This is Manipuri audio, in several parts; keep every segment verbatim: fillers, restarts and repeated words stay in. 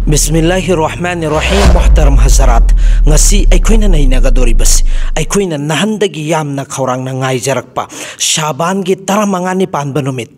ꯕꯤꯁꯃꯤꯜꯂꯥꯍꯤꯔ ꯔꯍꯃꯥꯅꯤꯔ ꯔꯍꯤꯝ꯫ ꯃꯨꯍꯇꯔꯝ ꯍꯖꯔꯥꯠ, ꯉꯁꯤ ꯑꯩꯈꯣꯏꯅ ꯅꯩꯅꯒꯗꯧꯔꯤꯕꯁꯤ ꯑꯩꯈꯣꯏꯅ ꯅꯍꯥꯟꯗꯒꯤ ꯌꯥꯝꯅ ꯈꯧꯔꯥꯡꯅ ꯉꯥꯏꯖꯔꯛꯄ ꯁꯥꯕꯥꯟꯒꯤ ꯇꯔꯥꯃꯉꯥ ꯅꯤꯄꯥꯟꯕ ꯅꯨꯃꯤꯠ,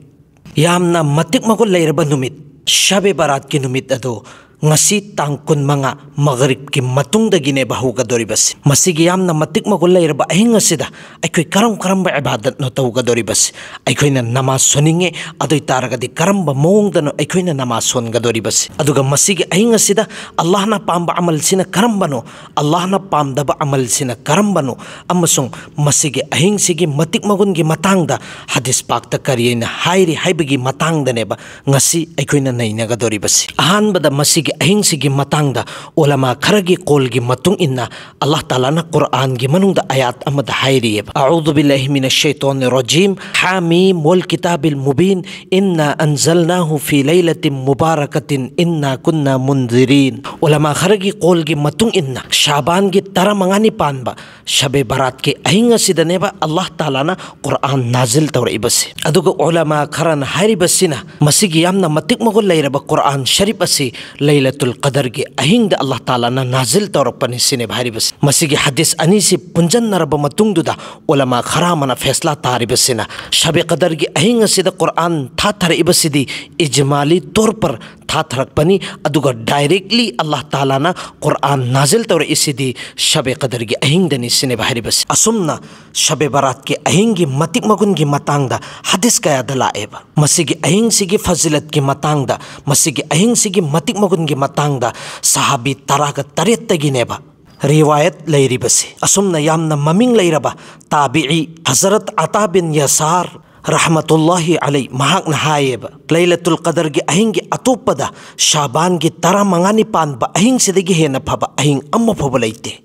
ꯌꯥꯝꯅ ꯃꯇꯤꯛ ꯃꯒꯨꯟ ꯂꯩꯔꯕ ꯅꯨꯃꯤꯠ, ꯁꯕꯦ ꯕꯔꯥꯠꯀꯤ ꯅꯨꯃꯤꯠ ꯑꯗꯨ ꯉꯁꯤ ꯇꯥꯡ ꯀꯨꯟꯃꯉꯥ ꯃꯒꯔꯤꯕꯀꯤ ꯃꯇꯨꯡꯗꯒꯤꯅꯦꯕ ꯍꯧꯒꯗꯧꯔꯤꯕꯁꯤ꯫ ꯃꯁꯤꯒꯤ ꯌꯥꯝꯅ ꯃꯇꯤꯛ ꯃꯒꯨꯟ ꯂꯩꯔꯕ ꯑꯍꯤꯡ ꯑꯁꯤꯗ ꯑꯩꯈꯣꯏ ꯀꯔꯝ ꯀꯔꯝꯕ ꯏꯕꯥꯗꯠꯅꯣ ꯇꯧꯒꯗꯧꯔꯤꯕꯁꯤ? ꯑꯩꯈꯣꯏꯅ ꯅꯃꯥꯖ ꯁꯣꯟꯅꯤꯡꯉꯦ, ꯑꯗꯨ ꯑꯣꯏ ꯇꯥꯔꯒꯗꯤ ꯀꯔꯝꯕ ꯃꯑꯣꯡꯗꯅꯣ ꯑꯩꯈꯣꯏꯅ ꯅꯃꯥꯖ ꯁꯣꯟꯒꯗꯧꯔꯤꯕꯁꯤ? ꯑꯗꯨꯒ ꯃꯁꯤꯒꯤ ꯑꯍꯤꯡ ꯑꯁꯤꯗ ꯑꯜꯂꯥꯍꯅ ꯄꯥꯝꯕ ꯑꯃꯜꯁꯤꯅ ꯀꯔꯝꯕꯅꯣ, ꯑꯜꯂꯥꯍꯅ ꯄꯥꯝꯗꯕ ꯑꯃꯜꯁꯤꯅ ꯀꯔꯝꯕꯅꯣ, ꯑꯃꯁꯨꯡ ꯃꯁꯤꯒꯤ ꯑꯍꯤꯡꯁꯤꯒꯤ ꯃꯇꯤꯛ ꯃꯒꯨꯟꯒꯤ ꯃꯇꯥꯡꯗ ꯍꯗꯤꯁ ꯄꯥꯛꯇ ꯀꯔꯤ ꯑꯣꯏꯅ ꯍꯥꯏꯔꯤ ꯍꯥꯏꯕꯒꯤ ꯃꯇꯥꯡꯗꯅꯦꯕ ꯉꯁꯤ ꯑꯩꯈꯣꯏꯅ ꯅꯩꯅꯒꯗꯧꯔꯤꯕꯁꯤ꯫ ꯑꯍꯥꯟꯕꯗ ꯃꯁꯤꯒꯤ ꯑꯍꯤꯡꯁꯤꯒꯤ ꯃꯇꯥꯡꯗ ꯎꯂꯃꯥ ꯈꯔꯒꯤ ꯀꯣꯜꯒꯤ ꯃꯇꯨꯡ ꯏꯟꯅ ꯑꯜꯂꯥꯍ ꯇꯥꯂꯥꯅ ꯀꯨꯔꯑꯥꯟꯒꯤ ꯃꯅꯨꯡꯗ ꯑꯌꯥꯠ ꯑꯃꯗ ꯍꯥꯏꯔꯤꯑꯕ, "ꯑꯎꯗꯨ ꯕꯤꯜꯂꯥꯍꯤ ꯃꯤꯅ ꯁꯩꯇꯣꯟ ꯔꯣꯖꯤꯝ, ꯍꯥꯃꯤꯝ ꯋꯜ ꯀꯤꯇꯥꯕꯤꯜ ꯃꯨꯕꯤꯟ, ꯏꯟꯅ ꯑꯟꯖꯜꯅꯥꯍꯨ ꯐꯤ ꯂꯩꯂꯇꯤꯝ ꯃꯨꯕꯥꯔꯀꯇꯤꯟ, ꯏꯟꯅ ꯀꯨꯟꯅ ꯃꯨꯟꯖꯤꯔꯤꯟ"꯫ ꯎꯂꯃꯥ ꯈꯔꯒꯤ ꯀꯣꯜꯒꯤ ꯃꯇꯨꯡ ꯏꯟꯅ ꯁꯥꯕꯥꯟꯒꯤ ꯇꯔꯥꯃꯉꯥꯅꯤ ꯄꯥꯟꯕ ꯁꯕꯦ ꯕꯔꯥꯠꯀꯤ ꯑꯍꯤꯡ ꯑꯁꯤꯗꯅꯦꯕ ꯑꯜꯂꯥꯍ ꯇꯥꯂꯥꯅ ꯀꯨꯔꯑꯥꯟ ꯅꯥꯖꯤꯜ ꯇꯧꯔꯛꯏꯕꯁꯦ꯫ ꯑꯗꯨꯒ ꯎꯂꯃꯥ ꯈꯔꯅ ꯍꯥꯏꯔꯤꯕꯁꯤꯅ ꯃꯁꯤꯒꯤ ꯌꯥꯝꯅ ꯃꯇꯤꯛ ꯃꯒꯨꯟ ꯂꯩꯔꯕ ꯀꯨꯔꯑꯥꯟ ꯁꯔꯤꯐ ꯑꯁꯤ ꯂꯩꯂꯇꯨꯜ ꯀꯗꯔꯒꯤ ꯑꯍꯤꯡꯗ ꯑꯜꯂꯥꯍ ꯇꯥꯂꯥꯅ ꯅꯥꯖꯤꯜ ꯇꯧꯔꯛꯄꯅꯤ ꯁꯤꯅꯦꯕ ꯍꯥꯏꯔꯤꯕꯁꯤ꯫ ꯃꯁꯤꯒꯤ ꯍꯗꯤꯁ ꯑꯅꯤꯁꯤ ꯄꯨꯟꯖꯟꯅꯔꯕ ꯃꯇꯨꯡꯗꯨꯗ ꯎꯂꯃꯥ ꯈꯔ ꯑꯃꯅ ꯐꯦꯁꯂꯥ ꯇꯥꯔꯤꯕꯁꯤꯅ ꯁꯕꯦ ꯀꯗꯔꯒꯤ ꯑꯍꯤꯡ ꯑꯁꯤꯗ ꯀꯨꯔꯑꯥꯟ ꯊꯥꯊꯔꯛꯏꯕꯁꯤꯗꯤ ꯏꯖꯃꯥꯂꯤ ꯇꯣꯔ ꯄꯔ ꯊꯥꯊꯔꯛꯄꯅꯤ, ꯑꯗꯨꯒ ꯗꯥꯏꯔꯦꯛꯂꯤ ꯑꯜꯂꯥꯍ ꯇꯥꯂꯥꯅ ꯀꯨꯔꯑꯥꯟ ꯅꯥꯖꯤꯜ ꯇꯧꯔꯛꯏꯁꯤꯗꯤ ꯁꯕꯦ ꯀꯗꯔꯒꯤ ꯑꯍꯤꯡꯗꯅꯤ ꯁꯤꯅꯦꯕ ꯍꯥꯏꯔꯤꯕꯁꯤ꯫ ꯑꯁꯨꯝꯅ ꯁꯕꯦ ꯕꯔꯥꯠꯀꯤ ꯑꯍꯤꯡꯒꯤ ꯃꯇꯤꯛ ꯃꯒꯨꯟꯒꯤ ꯃꯇꯥꯡꯗ ꯍꯗꯤꯁ ꯀꯌꯥꯗ ꯂꯥꯛꯑꯦꯕ꯫ ꯃꯁꯤꯒꯤ ꯑꯍꯤꯡꯁꯤꯒꯤ ꯐꯖꯤꯂꯠꯀꯤ ꯃꯇꯥꯡꯗ, ꯃꯁꯤꯒꯤ ꯑꯍꯤꯡꯁꯤꯒꯤ ꯃꯇꯤꯛ ꯃꯒꯨꯟꯒꯤ ꯃꯇꯥꯡꯗ ꯁꯍꯥꯕꯤ ꯇꯔꯥꯒ ꯇꯔꯦꯠꯇꯒꯤꯅꯦꯕ ꯔꯤꯋꯥꯌꯠ ꯂꯩꯔꯤꯕꯁꯤ꯫ ꯑꯁꯨꯝꯅ ꯌꯥꯝꯅ ꯃꯃꯤꯡ ꯂꯩꯔꯕ ꯇꯥꯕꯤꯏ ꯍꯖꯔꯠ ꯑꯇꯥ ꯕꯤꯟ ꯌꯥꯁꯥꯔ ꯔꯍꯃꯇꯨꯜꯂꯥꯍꯤ ꯑꯂꯩ ꯃꯍꯥꯛꯅ ꯍꯥꯏꯌꯦꯕ, "ꯂꯩꯂꯇꯨꯜ ꯀꯗꯔꯒꯤ ꯑꯍꯤꯡꯒꯤ ꯑꯇꯣꯞꯄꯗ ꯁꯥꯕꯥꯟꯒꯤ ꯇꯔꯥꯃꯉꯥꯅꯤ ꯄꯥꯟꯕ ꯑꯍꯤꯡꯁꯤꯗꯒꯤ ꯍꯦꯟꯅ ꯐꯕ ꯑꯍꯤꯡ ꯑꯃ ꯐꯥꯎꯕ ꯂꯩꯇꯦ"꯫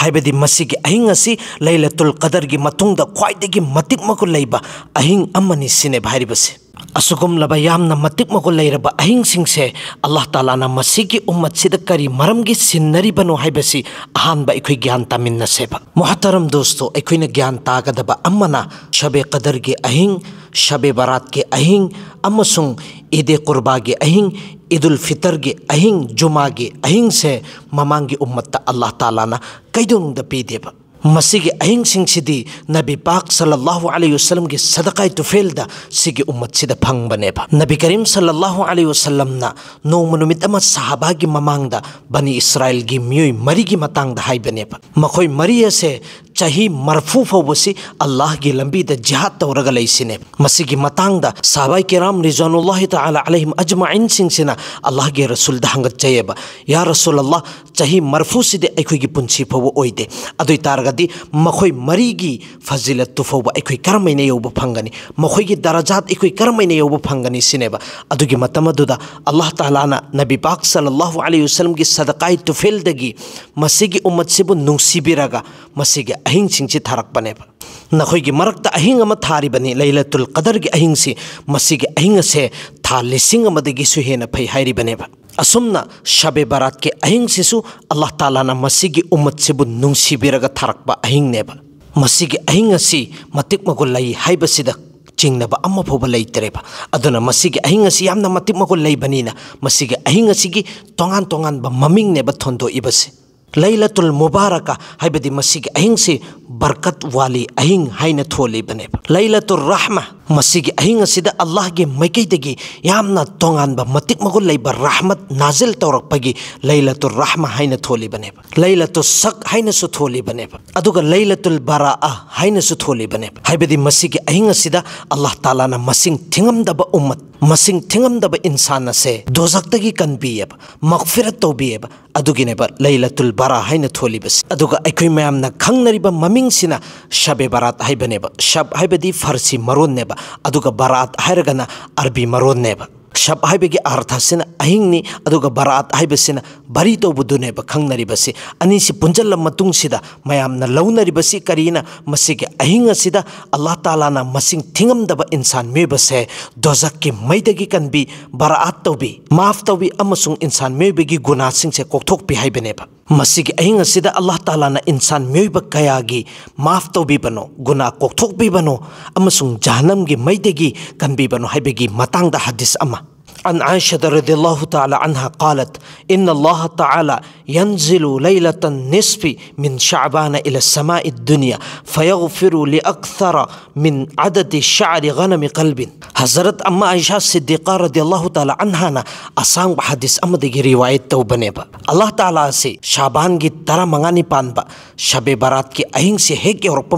ꯍꯥꯏꯕꯗꯤ ꯃꯁꯤꯒꯤ ꯑꯍꯤꯡ ꯑꯁꯤ ꯂꯩꯂꯇꯨꯜ ꯀꯗꯔꯒꯤ ꯃꯇꯨꯡꯗ ꯈ꯭ꯋꯥꯏꯗꯒꯤ ꯃꯇꯤꯛ ꯃꯒꯨꯟ ꯂꯩꯕ ꯑꯍꯤꯡ ꯑꯃꯅꯤ ꯁꯤꯅꯦꯕ ꯍꯥꯏꯔꯤꯕꯁꯦ꯫ ꯑꯁꯤꯒꯨꯝꯂꯕ ꯌꯥꯝꯅ ꯃꯇꯤꯛ ꯃꯒꯨꯟ ꯂꯩꯔꯕ ꯑꯍꯤꯡꯁꯤꯡꯁꯦ ꯑꯜꯂꯥꯍ ꯇꯥꯂꯥꯅ ꯃꯁꯤꯒꯤ ꯎꯝꯃꯠꯁꯤꯗ ꯀꯔꯤ ꯃꯔꯝꯒꯤ ꯁꯤꯟꯅꯔꯤꯕꯅꯣ ꯍꯥꯏꯕꯁꯤ ꯑꯍꯥꯟꯕ ꯑꯩꯈꯣꯏ ꯒ꯭ꯌꯥꯟ ꯇꯥꯃꯤꯟꯅꯁꯦꯕ꯫ ꯃꯨꯍꯇꯔꯝ ꯗꯣꯁꯇꯣ, ꯑꯩꯈꯣꯏꯅ ꯒ꯭ꯌꯥꯟ ꯇꯥꯒꯗꯕ ꯑꯃꯅ ꯁꯕꯦ ꯀꯗꯔꯒꯤ ꯑꯍꯤꯡ, ꯁꯕꯦ ꯕꯔꯥꯠꯀꯤ ꯑꯍꯤꯡ ꯑꯃꯁꯨꯡ ꯏꯗꯦ ꯀꯨꯔꯕꯥꯒꯤ ꯑꯍꯤꯡ, ꯏꯗꯨꯜ ꯐꯤꯇꯔꯒꯤ ꯑꯍꯤꯡ, ꯖꯨꯃꯥꯒꯤ ꯑꯍꯤꯡꯁꯦ ꯃꯃꯥꯡꯒꯤ ꯎꯝꯃꯠꯇ ꯑꯜꯂꯥꯍ ꯇꯥꯂꯥꯅ ꯀꯩꯗꯧꯅꯨꯡꯗ ꯄꯤꯗꯦꯕ꯫ ꯃꯁꯤꯒꯤ ꯑꯍꯤꯡꯁꯤꯡꯁꯤꯗꯤ ꯅꯕꯤ ꯄꯥꯛ ꯁꯜꯂꯜꯂꯥꯍꯨ ꯑꯂꯩꯍꯤ ꯋꯁꯜꯂꯝꯒꯤ ꯁꯗꯀꯥꯏ ꯇꯨꯐꯦꯜꯗ ꯁꯤꯒꯤ ꯎꯝꯃꯠꯁꯤꯗ ꯐꯪꯕꯅꯦꯕ꯫ ꯅꯕꯤ ꯀꯔꯤꯝ ꯁꯜꯂꯜꯂꯥꯍꯨ ꯑꯂꯩꯍꯤ ꯋꯁꯜꯂꯝꯅ ꯅꯣꯡꯃ ꯅꯨꯃꯤꯠ ꯑꯃ ꯁꯍꯥꯕꯥꯒꯤ ꯃꯃꯥꯡꯗ ꯕꯅꯤ ꯏꯁꯔꯥꯏꯜꯒꯤ ꯃꯤꯑꯣꯏ ꯃꯔꯤꯒꯤ ꯃꯇꯥꯡꯗ ꯍꯥꯏꯕꯅꯦꯕ꯫ ꯃꯈꯣꯏ ꯃꯔꯤ ꯑꯁꯦ ꯆꯍꯤ ꯃꯔꯐꯨ ꯐꯥꯎꯕꯁꯤ ꯑꯜꯂꯥꯍꯒꯤ ꯂꯝꯕꯤꯗ ꯖꯤꯍꯥꯗ ꯇꯧꯔꯒ ꯂꯩꯁꯤꯅꯦꯕ꯫ ꯃꯁꯤꯒꯤ ꯃꯇꯥꯡꯗ ꯁꯍꯥꯕꯥꯏ ꯀꯤꯔꯥꯝ ꯔꯤꯖ꯭ꯋꯥꯅꯨꯜꯂꯥꯍꯤ ꯇꯥꯂꯥ ꯑꯂꯩꯍꯤꯝ ꯑꯖꯃꯥꯏꯟꯁꯤꯡꯁꯤꯅ ꯑꯜꯂꯥꯍꯒꯤ ꯔꯁꯨꯜꯗ ꯍꯪꯒꯠꯆꯩꯌꯦꯕ, "ꯌꯥ ꯔꯁꯨꯜ ꯑꯜꯂꯥꯍ, ꯆꯍꯤ ꯃꯔꯐꯨꯁꯤꯗꯤ ꯑꯩꯈꯣꯏꯒꯤ ꯄꯨꯟꯁꯤ ꯐꯥꯎꯕ ꯑꯣꯏꯗꯦ꯫ ꯑꯗꯨ ꯑꯣꯏ ꯇꯥꯔꯒꯗꯤ ꯃꯈꯣꯏ ꯃꯔꯤꯒꯤ ꯐꯖꯤꯂꯠꯇꯨ ꯐꯥꯎꯕ ꯑꯩꯈꯣꯏ ꯀꯔꯝꯍꯥꯏꯅ ꯌꯧꯕ ꯐꯪꯒꯅꯤ? ꯃꯈꯣꯏꯒꯤ ꯗꯔꯖꯥꯠ ꯑꯩꯈꯣꯏ ꯀꯔꯝꯍꯥꯏꯅ ꯌꯧꯕ ꯐꯪꯒꯅꯤ?" ꯁꯤꯅꯦꯕ꯫ ꯑꯗꯨꯒꯤ ꯃꯇꯝ ꯑꯗꯨꯗ ꯑꯜꯂꯥꯍ ꯇꯥꯂꯥꯅ ꯅꯕꯤ ꯄꯥꯛ ꯁꯜꯂꯜꯂꯥꯍꯨ ꯑꯂꯩꯍꯤ ꯋꯁꯜꯂꯝꯒꯤ ꯁꯗꯀꯥꯏ ꯇꯨꯐꯦꯜꯗꯒꯤ ꯃꯁꯤꯒꯤ ꯎꯝꯃꯠꯁꯤꯕꯨ ꯅꯨꯡꯁꯤꯕꯤꯔꯒ ꯃꯁꯤꯒꯤ ꯑꯍꯤꯡꯁꯤꯡꯁꯤ ꯊꯥꯔꯛꯄꯅꯦꯕ꯫ "ꯅꯈꯣꯏꯒꯤ ꯃꯔꯛꯇ ꯑꯍꯤꯡ ꯑꯃ ꯊꯥꯔꯤꯕꯅꯤ, ꯂꯩꯂꯇꯨꯜ ꯀꯗꯔꯒꯤ ꯑꯍꯤꯡꯁꯤ꯫ ꯃꯁꯤꯒꯤ ꯑꯍꯤꯡ ꯑꯁꯦ ꯊꯥ ꯂꯤꯁꯤꯡ ꯑꯃꯗꯒꯤꯁꯨ ꯍꯦꯟꯅ ꯐꯩ" ꯍꯥꯏꯔꯤꯕꯅꯦꯕ꯫ ꯑꯁꯨꯝꯅ ꯁꯕꯦ ꯕꯔꯥꯠꯀꯤ ꯑꯍꯤꯡꯁꯤꯁꯨ ꯑꯜꯂꯥꯍ ꯇꯥꯂꯥꯅ ꯃꯁꯤꯒꯤ ꯎꯝꯃꯠꯁꯤꯕꯨ ꯅꯨꯡꯁꯤꯕꯤꯔꯒ ꯊꯥꯔꯛꯄ ꯑꯍꯤꯡꯅꯦꯕ꯫ ꯃꯁꯤꯒꯤ ꯑꯍꯤꯡ ꯑꯁꯤ ꯃꯇꯤꯛ ꯃꯒꯨꯟ ꯂꯩ ꯍꯥꯏꯕꯁꯤꯗ ꯆꯤꯡꯅꯕ ꯑꯃ ꯐꯥꯎꯕ ꯂꯩꯇ꯭ꯔꯦꯕ꯫ ꯑꯗꯨꯅ ꯃꯁꯤꯒꯤ ꯑꯍꯤꯡ ꯑꯁꯤ ꯌꯥꯝꯅ ꯃꯇꯤꯛ ꯃꯒꯨꯟ ꯂꯩꯕꯅꯤꯅ ꯃꯁꯤꯒꯤ ꯑꯍꯤꯡ ꯑꯁꯤꯒꯤ ꯇꯣꯉꯥꯟ ꯇꯣꯉꯥꯟꯕ ꯃꯃꯤꯡꯅꯦꯕ ꯊꯣꯟꯗꯣꯛꯏꯕꯁꯦ꯫ ꯂꯩꯂꯇꯨꯜ ꯃꯨꯕꯥꯔꯀꯥ ꯍꯥꯏꯕꯗꯤ ꯃꯁꯤꯒꯤ ꯑꯍꯤꯡꯁꯤ ꯕꯔꯀꯠ ꯋꯥꯂꯤ ꯑꯍꯤꯡ ꯍꯥꯏꯅ ꯊꯣꯜꯂꯤꯕꯅꯦꯕ꯫ ꯂꯩꯂꯇꯨꯜ ꯔꯍꯃꯥ, ꯃꯁꯤꯒꯤ ꯑꯍꯤꯡ ꯑꯁꯤꯗ ꯑꯜꯂꯥꯍꯒꯤ ꯃꯥꯏꯀꯩꯗꯒꯤ ꯌꯥꯝꯅ ꯇꯣꯉꯥꯟꯕ ꯃꯇꯤꯛ ꯃꯒꯨꯟ ꯂꯩꯕ ꯔꯍꯃꯠ ꯅꯥꯖꯤꯜ ꯇꯧꯔꯛꯄꯒꯤ ꯂꯩꯂꯇꯨꯜ ꯔꯍꯃꯥ ꯍꯥꯏꯅ ꯊꯣꯜꯂꯤꯕꯅꯦꯕ꯫ ꯂꯩꯂꯇꯨꯜ ꯁꯛ ꯍꯥꯏꯅꯁꯨ ꯊꯣꯜꯂꯤꯕꯅꯦꯕ꯫ ꯑꯗꯨꯒ ꯂꯩꯂꯇꯨꯜ ꯕꯔꯥꯑ ꯍꯥꯏꯅꯁꯨ ꯊꯣꯜꯂꯤꯕꯅꯦꯕ꯫ ꯍꯥꯏꯕꯗꯤ ꯃꯁꯤꯒꯤ ꯑꯍꯤꯡ ꯑꯁꯤꯗ ꯑꯜꯂꯥꯍ ꯇꯥꯂꯥꯅ ꯃꯁꯤꯡ ꯊꯤꯉꯝꯗꯕ ꯎꯝꯃꯠ, ꯃꯁꯤꯡ ꯊꯤꯉꯝꯗꯕ ꯏꯟꯁꯥꯟ ꯑꯁꯦ ꯗꯣꯖꯛꯇꯒꯤ ꯀꯟꯕꯤꯌꯦꯕ, ꯃꯒꯐꯤꯔꯠ ꯇꯧꯕꯤꯌꯦꯕ꯫ ꯑꯗꯨꯒꯤꯅꯦꯕ ꯂꯩꯂꯇꯨꯜ ꯕꯔꯥ ꯍꯥꯏꯅ ꯊꯣꯜꯂꯤꯕꯁꯤ꯫ ꯑꯗꯨꯒ ꯑꯩꯈꯣꯏ ꯃꯌꯥꯝꯅ ꯈꯪꯅꯔꯤꯕ ꯃꯃꯤꯡꯁꯤꯅ ꯁꯕꯦ ꯕꯔꯥꯠ ꯍꯥꯏꯕꯅꯦꯕ꯫ ꯁꯕ ꯍꯥꯏꯕꯗꯤ ꯐꯥꯔꯁꯤ ꯃꯔꯣꯟꯅꯦꯕ, ꯑꯗꯨꯒ ꯕꯔꯥꯠ ꯍꯥꯏꯔꯒꯅ ꯑꯔꯕꯤ ꯃꯔꯣꯟꯅꯦꯕ꯫ ꯁꯕ ꯍꯥꯏꯕꯒꯤ ꯑꯔꯊꯁꯤꯅ ꯑꯍꯤꯡꯅꯤ, ꯑꯗꯨꯒ ꯕꯔꯥꯠ ꯍꯥꯏꯕꯁꯤꯅ ꯕꯔꯤ ꯇꯧꯕꯗꯨꯅꯦꯕ ꯈꯪꯅꯔꯤꯕꯁꯤ꯫ ꯑꯅꯤꯁꯤ ꯄꯨꯟꯁꯤꯜꯂ ꯃꯇꯨꯡꯁꯤꯗ ꯃꯌꯥꯝꯅ ꯂꯧꯅꯔꯤꯕꯁꯤ ꯀꯔꯤꯅ? ꯃꯁꯤꯒꯤ ꯑꯍꯤꯡ ꯑꯁꯤꯗ ꯑꯜꯂꯥꯍ ꯇꯥꯂꯥꯅ ꯃꯁꯤꯡ ꯊꯤꯉꯝꯗꯕ ꯏꯟꯁꯥꯟ ꯃꯤꯑꯣꯏꯕꯁꯦ ꯗꯣꯖꯛꯀꯤ ꯃꯩꯗꯒꯤ ꯀꯟꯕꯤ, ꯕꯔꯥꯑꯠ ꯇꯧꯕꯤ, ꯃꯥꯐ ꯇꯧꯕꯤ ꯑꯃꯁꯨꯡ ꯏꯟꯁꯥꯟ ꯃꯤꯑꯣꯏꯕꯒꯤ ꯒꯨꯅꯥꯁꯤꯡꯁꯦ ꯀꯣꯛꯊꯣꯛꯄꯤ ꯍꯥꯏꯕꯅꯦꯕ꯫ ꯃꯁꯤꯒꯤ ꯑꯍꯤꯡ ꯑꯁꯤꯗ ꯑꯜꯂꯥꯍ ꯇꯥꯂꯥꯅ ꯏꯟꯁꯥꯟ ꯃꯤꯑꯣꯏꯕ ꯀꯌꯥꯒꯤ ꯃꯥꯐ ꯇꯧꯕꯤꯕꯅꯣ, ꯒꯨꯅꯥ ꯀꯣꯛꯊꯣꯛꯄꯤꯕꯅꯣ ꯑꯃꯁꯨꯡ ꯖꯍꯟꯅꯝꯒꯤ ꯃꯩꯗꯒꯤ ꯀꯟꯕꯤꯕꯅꯣ ꯍꯥꯏꯕꯒꯤ ꯃꯇꯥꯡꯗ ꯍꯗꯤꯁ ꯑꯃ꯫ عن عائشة رضي الله تعالى عنها قالت: إن الله تعالى ينزل ليلة النصف من شعبان إلى السماء الدنيا فيغفر لأكثر من عدد شعر غنم قلب. ꯍꯖꯔꯠ ꯑꯝꯃ ꯑꯥꯏꯁꯥ ꯁꯤꯗꯤꯀꯥ ꯔꯗꯤꯌꯜꯂꯥꯍꯨ ꯇꯥꯂꯥ ꯑꯟꯍꯥꯅ ꯑꯁꯥꯡꯕ ꯍꯗꯤꯁ ꯑꯃꯗꯒꯤ ꯔꯤꯋꯥꯌꯠ ꯇꯧꯕꯅꯦꯕ꯫ ꯑꯜꯂꯥꯍ ꯇꯥꯂꯥ ꯑꯁꯤ ꯁꯥꯕꯥꯟꯒꯤ ꯇꯔꯥꯃꯉꯥꯅꯤ ꯄꯥꯟꯕ ꯁꯕꯦ ꯕꯔꯥꯠꯀꯤ ꯑꯍꯤꯡꯁꯦ ꯍꯦꯛ ꯌꯧꯔꯛꯄ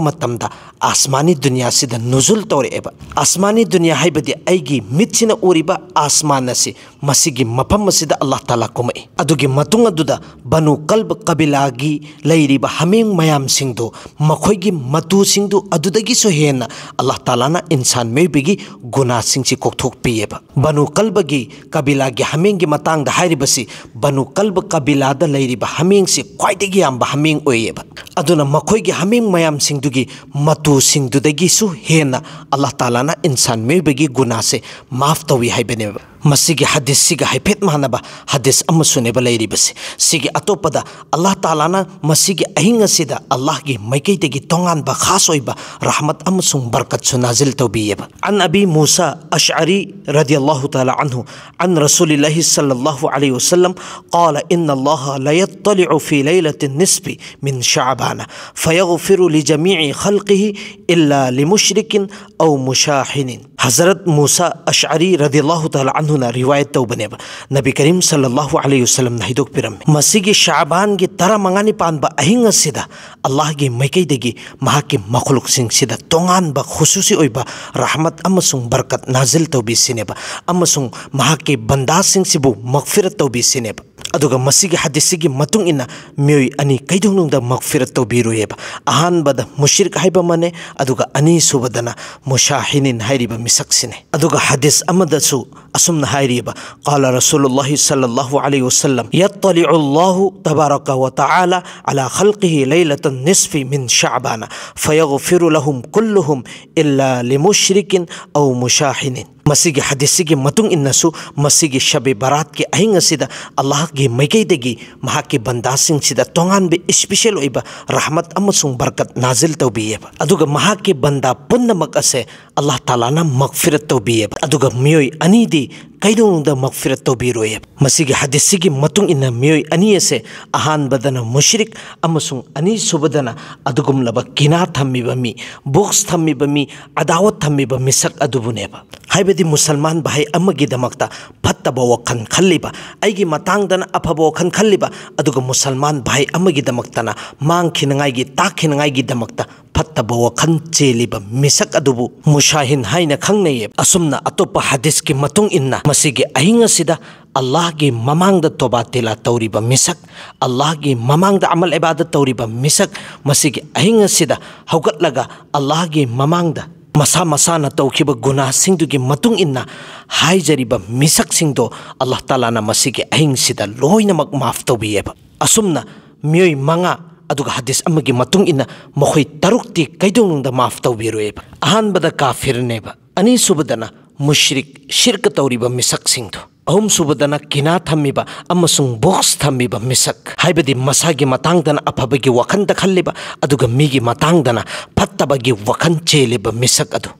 ꯃꯇꯝꯗ ꯑꯥꯁꯃꯥꯅꯤ ꯗꯨꯅꯤꯌꯥꯁꯤꯗ ꯅꯨꯖꯨꯜ ꯇꯧꯔꯛꯑꯦꯕ꯫ ꯑꯥꯁꯃꯥꯅꯤ ꯗꯨꯅꯤꯌꯥ ꯍꯥꯏꯕꯗꯤ ꯑꯩꯒꯤ ꯃꯤꯠꯁꯤꯅ ꯎꯔꯤꯕ ꯑꯥꯁꯃꯥꯟ ꯑꯁꯤ, ꯃꯁꯤꯒꯤ ꯃꯐꯝ ꯑꯁꯤꯗ ꯑꯜꯂꯥꯍ ꯇꯥꯂꯥ ꯀꯨꯝꯃꯛꯏ꯫ ꯑꯗꯨꯒꯤ ꯃꯇꯨꯡ ꯑꯗꯨꯗ ꯕꯅꯨ ꯀꯜꯕ ꯀꯕꯤꯂꯥꯒꯤ ꯂꯩꯔꯤꯕ ꯍꯥꯃꯦꯡ ꯃꯌꯥꯝꯁꯤꯡꯗꯨ, ꯃꯈꯣꯏꯒꯤ ꯃꯇꯨꯁꯤꯡꯗꯨ ꯑꯗꯨꯗꯒꯤꯁꯨ ꯍꯦꯟꯅ ꯑꯜꯂꯥꯍ ꯇꯥꯂꯥꯅ ꯏꯟꯁꯥꯟ ꯃꯤꯑꯣꯏꯕꯒꯤ ꯒꯨꯅꯥꯁꯤꯡꯁꯤ ꯀꯣꯛꯊꯣꯛꯄꯤꯑꯕ꯫ ꯕꯅꯨ ꯀꯜꯕꯒꯤ ꯀꯕꯤꯂꯥꯒꯤ ꯍꯥꯃꯦꯡꯒꯤ ꯃꯇꯥꯡꯗ ꯍꯥꯏꯔꯤꯕꯁꯤ, ꯕꯅꯨ ꯀꯜꯕ ꯀꯕꯤꯂꯥꯗ ꯂꯩꯔꯤꯕ ꯍꯥꯃꯦꯡꯁꯤ ꯈ꯭ꯋꯥꯏꯗꯒꯤ ꯌꯥꯝꯕ ꯍꯥꯃꯦꯡ ꯑꯣꯏꯌꯦꯕ꯫ ꯑꯗꯨꯅ ꯃꯈꯣꯏꯒꯤ ꯍꯥꯃꯦꯡ ꯃꯌꯥꯝꯁꯤꯡꯗꯨꯒꯤ ꯃꯇꯨꯁꯤꯡꯗꯨꯗꯒꯤꯁꯨ ꯍꯦꯟꯅ ꯑꯜꯂꯥꯍ ꯇꯥꯂꯥꯅ ꯏꯟꯁꯥꯟ ꯃꯤꯑꯣꯏꯕꯒꯤ ꯒꯨꯅꯥꯁꯦ ꯃꯥꯐ ꯇꯧꯏ ꯍꯥꯏꯕꯅꯦꯕ꯫ ꯃꯁꯤꯒꯤ ꯍꯗꯤꯁꯁꯤꯒ ꯍꯥꯏꯐꯦꯠ ꯃꯥꯟꯅꯕ ꯍꯗꯤꯁ ꯑꯃꯁꯨꯅꯦꯕ ꯂꯩꯔꯤꯕꯁꯦ꯫ ꯁꯤꯒꯤ ꯑꯇꯣꯞꯄꯗ ꯑꯜꯂꯥꯍ ꯇꯥꯂꯥꯅ ꯃꯁꯤꯒꯤ ꯑꯍꯤꯡ ꯑꯁꯤꯗ ꯑꯜꯂꯥꯍꯒꯤ ꯃꯥꯏꯀꯩꯗꯒꯤ ꯇꯣꯉꯥꯟꯕ ꯈꯥꯁ ꯑꯣꯏꯕ ꯔꯍꯃꯠ ꯑꯃꯁꯨꯡ ꯕꯔꯀꯠꯁꯨ ꯅꯥꯖꯤꯜ ꯇꯧꯕꯤꯌꯦꯕ꯫ عن أبي موسى الأشعري رضي الله تعالى عنه عن رسول الله صلى الله عليه وسلم قال: إن الله ليطلع في ليلة النصف من شعبان فيغفر لجميع خلقه إلا لمشرك أو مشاحن. ꯍꯖꯔꯠ ꯃꯨꯁꯥ ꯑꯁꯑꯔꯤ ꯔꯗꯤꯌꯜꯂꯥꯍꯨ ꯇꯥꯂꯥ ꯑꯟꯍꯨꯅ ꯔꯤꯋꯥꯌꯠ ꯇꯧꯕꯅꯦꯕ꯫ ꯅꯕꯤ ꯀꯔꯤꯝ ꯁꯜꯂꯜꯂꯥꯍꯨ ꯑꯂꯩꯍꯤ ꯋꯁꯜꯂꯝꯅ ꯍꯥꯏꯗꯣꯛꯄꯤꯔꯝꯃꯤ, ꯃꯁꯤꯒꯤ ꯁꯥꯕꯥꯟꯒꯤ ꯇꯔꯥꯃꯉꯥꯅꯤ ꯄꯥꯟꯕ ꯑꯍꯤꯡ ꯑꯁꯤꯗ ꯑꯜꯂꯥꯍꯒꯤ ꯃꯥꯏꯀꯩꯗꯒꯤ ꯃꯍꯥꯛꯀꯤ ꯃꯈꯂꯨꯛꯁꯤꯡꯁꯤꯗ ꯇꯣꯉꯥꯟꯕ ꯈꯨꯁꯨꯁꯤ ꯑꯣꯏꯕ ꯔꯍꯃꯠ ꯑꯃꯁꯨꯡ ꯕꯔꯀꯠ ꯅꯥꯖꯤꯜ ꯇꯧꯕꯤꯁꯤꯅꯦꯕ, ꯑꯃꯁꯨꯡ ꯃꯍꯥꯛꯀꯤ ꯕꯟꯗꯥꯁꯤꯡꯁꯤꯕꯨ ꯃꯒꯐꯤꯔꯠ ꯇꯧꯕꯤꯁꯤꯅꯦꯕ꯫ ꯑꯗꯨꯒ ꯃꯁꯤꯒꯤ ꯍꯗꯤꯁꯁꯤꯒꯤ ꯃꯇꯨꯡ ꯏꯟꯅ ꯃꯤꯑꯣꯏ ꯑꯅꯤ ꯀꯩꯗꯧꯅꯨꯡꯗ ꯃꯒꯐꯤꯔꯠ ꯇꯧꯕꯤꯔꯣꯏꯑꯕ꯫ ꯑꯍꯥꯟꯕꯗ ꯃꯨꯁ꯭ꯔꯤꯛ ꯍꯥꯏꯕ ꯑꯃꯅꯦ, ꯑꯗꯨꯒ ꯑꯅꯤꯁꯨꯕꯗꯅ ꯃꯨꯁꯥꯍꯤꯅꯤꯟ ꯍꯥꯏꯔꯤꯕ ꯃꯤꯁꯛꯁꯤꯅꯦ꯫ ꯑꯗꯨꯒ ꯍꯗꯤꯁ ꯑꯃꯗꯁꯨ ꯑꯁꯨꯝꯅ ꯍꯥꯏꯔꯤꯕ, قال رسول الله صلى الله عليه وسلم: يطلع الله تبارك وتعالى على خلقه ليلة النصف من شعبان فيغفر لهم كلهم إلا لمشرك أو مشاحن. ꯃꯁꯤꯒꯤ ꯍꯗꯤꯁꯁꯤꯒꯤ ꯃꯇꯨꯡ ꯏꯟꯅꯁꯨ ꯃꯁꯤꯒꯤ ꯁꯕꯦ ꯕꯔꯥꯠꯀꯤ ꯑꯍꯤꯡ ꯑꯁꯤꯗ ꯑꯜꯂꯥꯍꯒꯤ ꯃꯥꯏꯀꯩꯗꯒꯤ ꯃꯍꯥꯛꯀꯤ ꯕꯟꯗꯥꯁꯤꯡꯁꯤꯗ ꯇꯣꯉꯥꯟꯕ ꯏꯁꯄꯤꯁꯦꯜ ꯑꯣꯏꯕ ꯔꯍꯃꯠ ꯑꯃꯁꯨꯡ ꯕꯔꯀꯠ ꯅꯥꯖꯤꯜ ꯇꯧꯕꯤꯌꯦꯕ꯫ ꯑꯗꯨꯒ ꯃꯍꯥꯛꯀꯤ ꯕꯟꯗꯥ ꯄꯨꯝꯅꯃꯛ ꯑꯁꯦ ꯑꯜꯂꯥꯍ ꯇꯥꯂꯥꯅ ꯃꯒꯐꯤꯔꯠ ꯇꯧꯕꯤꯌꯦꯕ꯫ ꯑꯗꯨꯒ ꯃꯤꯑꯣꯏ ꯑꯅꯤꯗꯤ ꯀꯩꯗꯧꯅꯨꯡꯗ ꯃꯒꯐꯤꯔꯠ ꯇꯧꯕꯤꯔꯣꯏꯌꯦꯕ꯫ ꯃꯁꯤꯒꯤ ꯍꯗꯤꯁꯁꯤꯒꯤ ꯃꯇꯨꯡ ꯏꯟꯅ ꯃꯤꯑꯣꯏ ꯑꯅꯤ ꯑꯁꯦ ꯑꯍꯥꯟꯕꯗꯅ ꯃꯨꯁ꯭ꯔꯤꯛ ꯑꯃꯁꯨꯡ ꯑꯅꯤꯁꯨꯕꯗꯅ ꯑꯗꯨꯒꯨꯝꯂꯕ ꯀꯤꯅꯥ ꯊꯝꯃꯤꯕ ꯃꯤ, ꯕꯨꯒꯁ ꯊꯝꯃꯤꯕ ꯃꯤ, ꯑꯗꯥꯋꯠ ꯊꯝꯃꯤꯕ ꯃꯤꯁꯛ ꯑꯗꯨꯕꯨꯅꯦꯕ꯫ ꯍꯥꯏꯕꯗꯤ ꯃꯨꯁꯜꯃꯥꯟ ꯚꯥꯏ ꯑꯃꯒꯤꯗꯃꯛꯇ ꯐꯠꯇꯕ ꯋꯥꯈꯜ ꯈꯜꯂꯤꯕ, ꯑꯩꯒꯤ ꯃꯇꯥꯡꯗꯅ ꯑꯐꯕ ꯋꯥꯈꯜ ꯈꯜꯂꯤꯕ, ꯑꯗꯨꯒ ꯃꯨꯁꯜꯃꯥꯟ ꯚꯥꯏ ꯑꯃꯒꯤꯗꯃꯛꯇꯅ ꯃꯥꯡꯈꯤꯅꯉꯥꯏꯒꯤ, ꯇꯥꯛꯈꯤꯅꯉꯥꯏꯒꯤꯗꯃꯛꯇ ꯐꯠꯇꯕ ꯋꯥꯈꯜ ꯆꯦꯜꯂꯤꯕ ꯃꯤꯁꯛ ꯑꯗꯨꯕꯨ ꯃꯨꯁꯥꯍꯤꯟ ꯍꯥꯏꯅ ꯈꯪꯅꯩꯌꯦ꯫ ꯑꯁꯨꯝꯅ ꯑꯇꯣꯞꯄ ꯍꯗꯤꯁꯀꯤ ꯃꯇꯨꯡ ꯏꯟꯅ ꯃꯁꯤꯒꯤ ꯑꯍꯤꯡ ꯑꯁꯤꯗ ꯑꯜꯂꯥꯍꯒꯤ ꯃꯃꯥꯡꯗ ꯇꯣꯕꯥ ꯇꯤꯂꯥ ꯇꯧꯔꯤꯕ ꯃꯤꯁꯛ, ꯑꯜꯂꯥꯍꯒꯤ ꯃꯃꯥꯡꯗ ꯑꯃꯜ ꯏꯕꯥꯗꯠ ꯇꯧꯔꯤꯕ ꯃꯤꯁꯛ, ꯃꯁꯤꯒꯤ ꯑꯍꯤꯡ ꯑꯁꯤꯗ ꯍꯧꯒꯠꯂꯒ ꯑꯜꯂꯥꯍꯒꯤ ꯃꯃꯥꯡꯗ ꯃꯁꯥ ꯃꯁꯥꯅ ꯇꯧꯈꯤꯕ ꯒꯨꯅꯥꯁꯤꯡꯗꯨꯒꯤ ꯃꯇꯨꯡ ꯏꯟꯅ ꯍꯥꯏꯖꯔꯤꯕ ꯃꯤꯁꯛꯁꯤꯡꯗꯣ ꯑꯜꯂꯥꯍ ꯇꯥꯂꯥꯅ ꯃꯁꯤꯒꯤ ꯑꯍꯤꯡꯁꯤꯗ ꯂꯣꯏꯅꯃꯛ ꯃꯥꯐ ꯇꯧꯕꯤꯌꯦꯕ꯫ ꯑꯁꯨꯝꯅ ꯃꯤꯑꯣꯏ ꯃꯉꯥ, ꯑꯗꯨꯒ ꯍꯗꯤꯁ ꯑꯃꯒꯤ ꯃꯇꯨꯡ ꯏꯟꯅ ꯃꯈꯣꯏ ꯇꯔꯨꯛꯇꯤ ꯀꯩꯗꯧꯅꯨꯡꯗ ꯃꯥꯐ ꯇꯧꯕꯤꯔꯣꯏꯕ꯫ ꯑꯍꯥꯟꯕꯗ ꯀꯥꯐꯤꯔꯅꯦꯕ, ꯑꯅꯤꯁꯨꯕꯗꯅ ꯃꯨꯁ꯭ꯔꯤꯛ, ꯁꯤꯔꯀ ꯇꯧꯔꯤꯕ ꯃꯤꯁꯛꯁꯤꯡꯗꯣ, ꯑꯍꯨꯝꯁꯨꯕꯗꯅ ꯀꯤꯅꯥ ꯊꯝꯃꯤꯕ ꯑꯃꯁꯨꯡ ꯕꯣꯛꯁ ꯊꯝꯃꯤꯕ ꯃꯤꯁꯛ, ꯍꯥꯏꯕꯗꯤ ꯃꯁꯥꯒꯤ ꯃꯇꯥꯡꯗꯅ ꯑꯐꯕꯒꯤ ꯋꯥꯈꯜꯗ ꯈꯜꯂꯤꯕ ꯑꯗꯨꯒ ꯃꯤꯒꯤ ꯃꯇꯥꯡꯗꯅ ꯐꯠꯇꯕꯒꯤ ꯋꯥꯈꯜ ꯆꯦꯜꯂꯤꯕ ꯃꯤꯁꯛ ꯑꯗꯨ꯫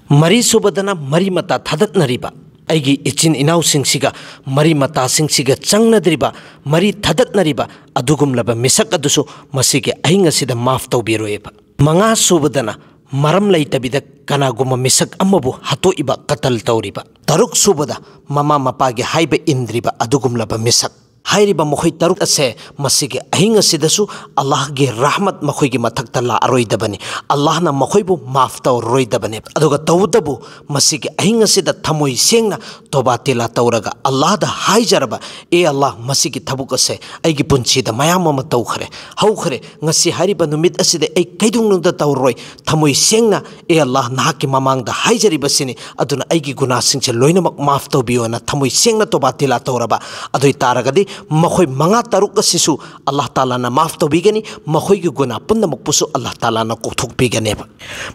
ꯃꯔꯤꯁꯨꯕꯗꯅ ꯃꯔꯤ ꯃꯇꯥ ꯊꯥꯗꯠꯅꯔꯤꯕ, ꯑꯩꯒꯤ ꯏꯆꯤꯟ ꯏꯅꯥꯎꯁꯤꯡꯁꯤꯒ ꯃꯔꯤ ꯃꯇꯥꯁꯤꯡꯁꯤꯒ ꯆꯪꯅꯗ꯭ꯔꯤꯕ, ꯃꯔꯤ ꯊꯥꯗꯠꯅꯔꯤꯕ ꯑꯗꯨꯒꯨꯝꯂꯕ ꯃꯤꯁꯛ ꯑꯗꯨꯁꯨ ꯃꯁꯤꯒꯤ ꯑꯍꯤꯡ ꯑꯁꯤꯗ ꯃꯥꯐ ꯇꯧꯕꯤꯔꯣꯏꯕ꯫ ꯃꯉꯥꯁꯨꯕꯗꯅ ꯃꯔꯝ ꯂꯩꯇꯕꯤꯗ ꯀꯅꯥꯒꯨꯝꯕ ꯃꯤꯁꯛ ꯑꯃꯕꯨ ꯍꯥꯠꯇꯣꯛꯏꯕ, ꯀꯇꯜ ꯇꯧꯔꯤꯕ꯫ ꯇꯔꯨꯛꯁꯨꯕꯗ ꯃꯃꯥ ꯃꯄꯥꯒꯤ ꯍꯥꯏꯕ ꯏꯟꯗ꯭ꯔꯤꯕ ꯑꯗꯨꯒꯨꯝꯂꯕ ꯃꯤꯁꯛ꯫ ꯍꯥꯏꯔꯤꯕ ꯃꯈꯣꯏ ꯇꯔꯨꯛ ꯑꯁꯦ ꯃꯁꯤꯒꯤ ꯑꯍꯤꯡ ꯑꯁꯤꯗꯁꯨ ꯑꯜꯂꯥꯍꯒꯤ ꯔꯍꯃꯠ ꯃꯈꯣꯏꯒꯤ ꯃꯊꯛꯇ ꯂꯥꯛꯑꯔꯣꯏꯗꯕꯅꯤ꯫ ꯑꯜꯂꯥꯍꯅ ꯃꯈꯣꯏꯕꯨ ꯃꯥꯐ ꯇꯧꯔꯔꯣꯏꯗꯕꯅꯤ꯫ ꯑꯗꯨꯒ ꯇꯧꯕꯇꯕꯨ ꯃꯁꯤꯒꯤ ꯑꯍꯤꯡ ꯑꯁꯤꯗ ꯊꯃꯣꯏ ꯁꯦꯡꯅ ꯇꯣꯕꯥ ꯇꯤꯂꯥ ꯇꯧꯔꯒ ꯑꯜꯂꯥꯍꯗ ꯍꯥꯏꯖꯔꯕ, "ꯑꯦ ꯑꯜꯂꯥꯍ, ꯃꯁꯤꯒꯤ ꯊꯕꯛ ꯑꯁꯦ ꯑꯩꯒꯤ ꯄꯨꯟꯁꯤꯗ ꯃꯌꯥꯝ ꯑꯃ ꯇꯧꯈ꯭ꯔꯦ, ꯍꯧꯈ꯭ꯔꯦ꯫ ꯉꯁꯤ ꯍꯥꯏꯔꯤꯕ ꯅꯨꯃꯤꯠ ꯑꯁꯤꯗ ꯑꯩ ꯀꯩꯗꯧꯅꯨꯡꯗ ꯇꯧꯔꯔꯣꯏ꯫ ꯊꯃꯣꯏ ꯁꯦꯡꯅ, ꯑꯦ ꯑꯜꯂꯥꯍ, ꯅꯍꯥꯛꯀꯤ ꯃꯃꯥꯡꯗ ꯍꯥꯏꯖꯔꯤꯕꯁꯤꯅꯤ꯫ ꯑꯗꯨꯅ ꯑꯩꯒꯤ ꯒꯨꯅꯥꯁꯤꯡꯁꯦ ꯂꯣꯏꯅꯃꯛ ꯃꯥꯐ ꯇꯧꯕꯤꯌꯣꯅ ꯊꯃꯣꯏ ꯁꯦꯡꯅ ꯇꯣꯕꯥ ꯇꯤꯂꯥ ꯇꯧꯔꯕ ꯑꯗꯨ ꯑꯣꯏ ꯇꯥꯔꯒꯗꯤ ꯃꯈꯣꯏ ꯃꯉꯥ ꯇꯔꯨꯛ ꯑꯁꯤꯁꯨ ꯑꯜꯂꯥꯍ ꯇꯥꯂꯥꯅ ꯃꯥꯐ ꯇꯧꯕꯤꯒꯅꯤ꯫ ꯃꯈꯣꯏꯒꯤ ꯒꯨꯅꯥ ꯄꯨꯝꯅꯃꯛꯄꯨꯁꯨ ꯑꯜꯂꯥꯍ ꯇꯥꯂꯥꯅ ꯀꯣꯛꯊꯣꯛꯄꯤꯒꯅꯦꯕ꯫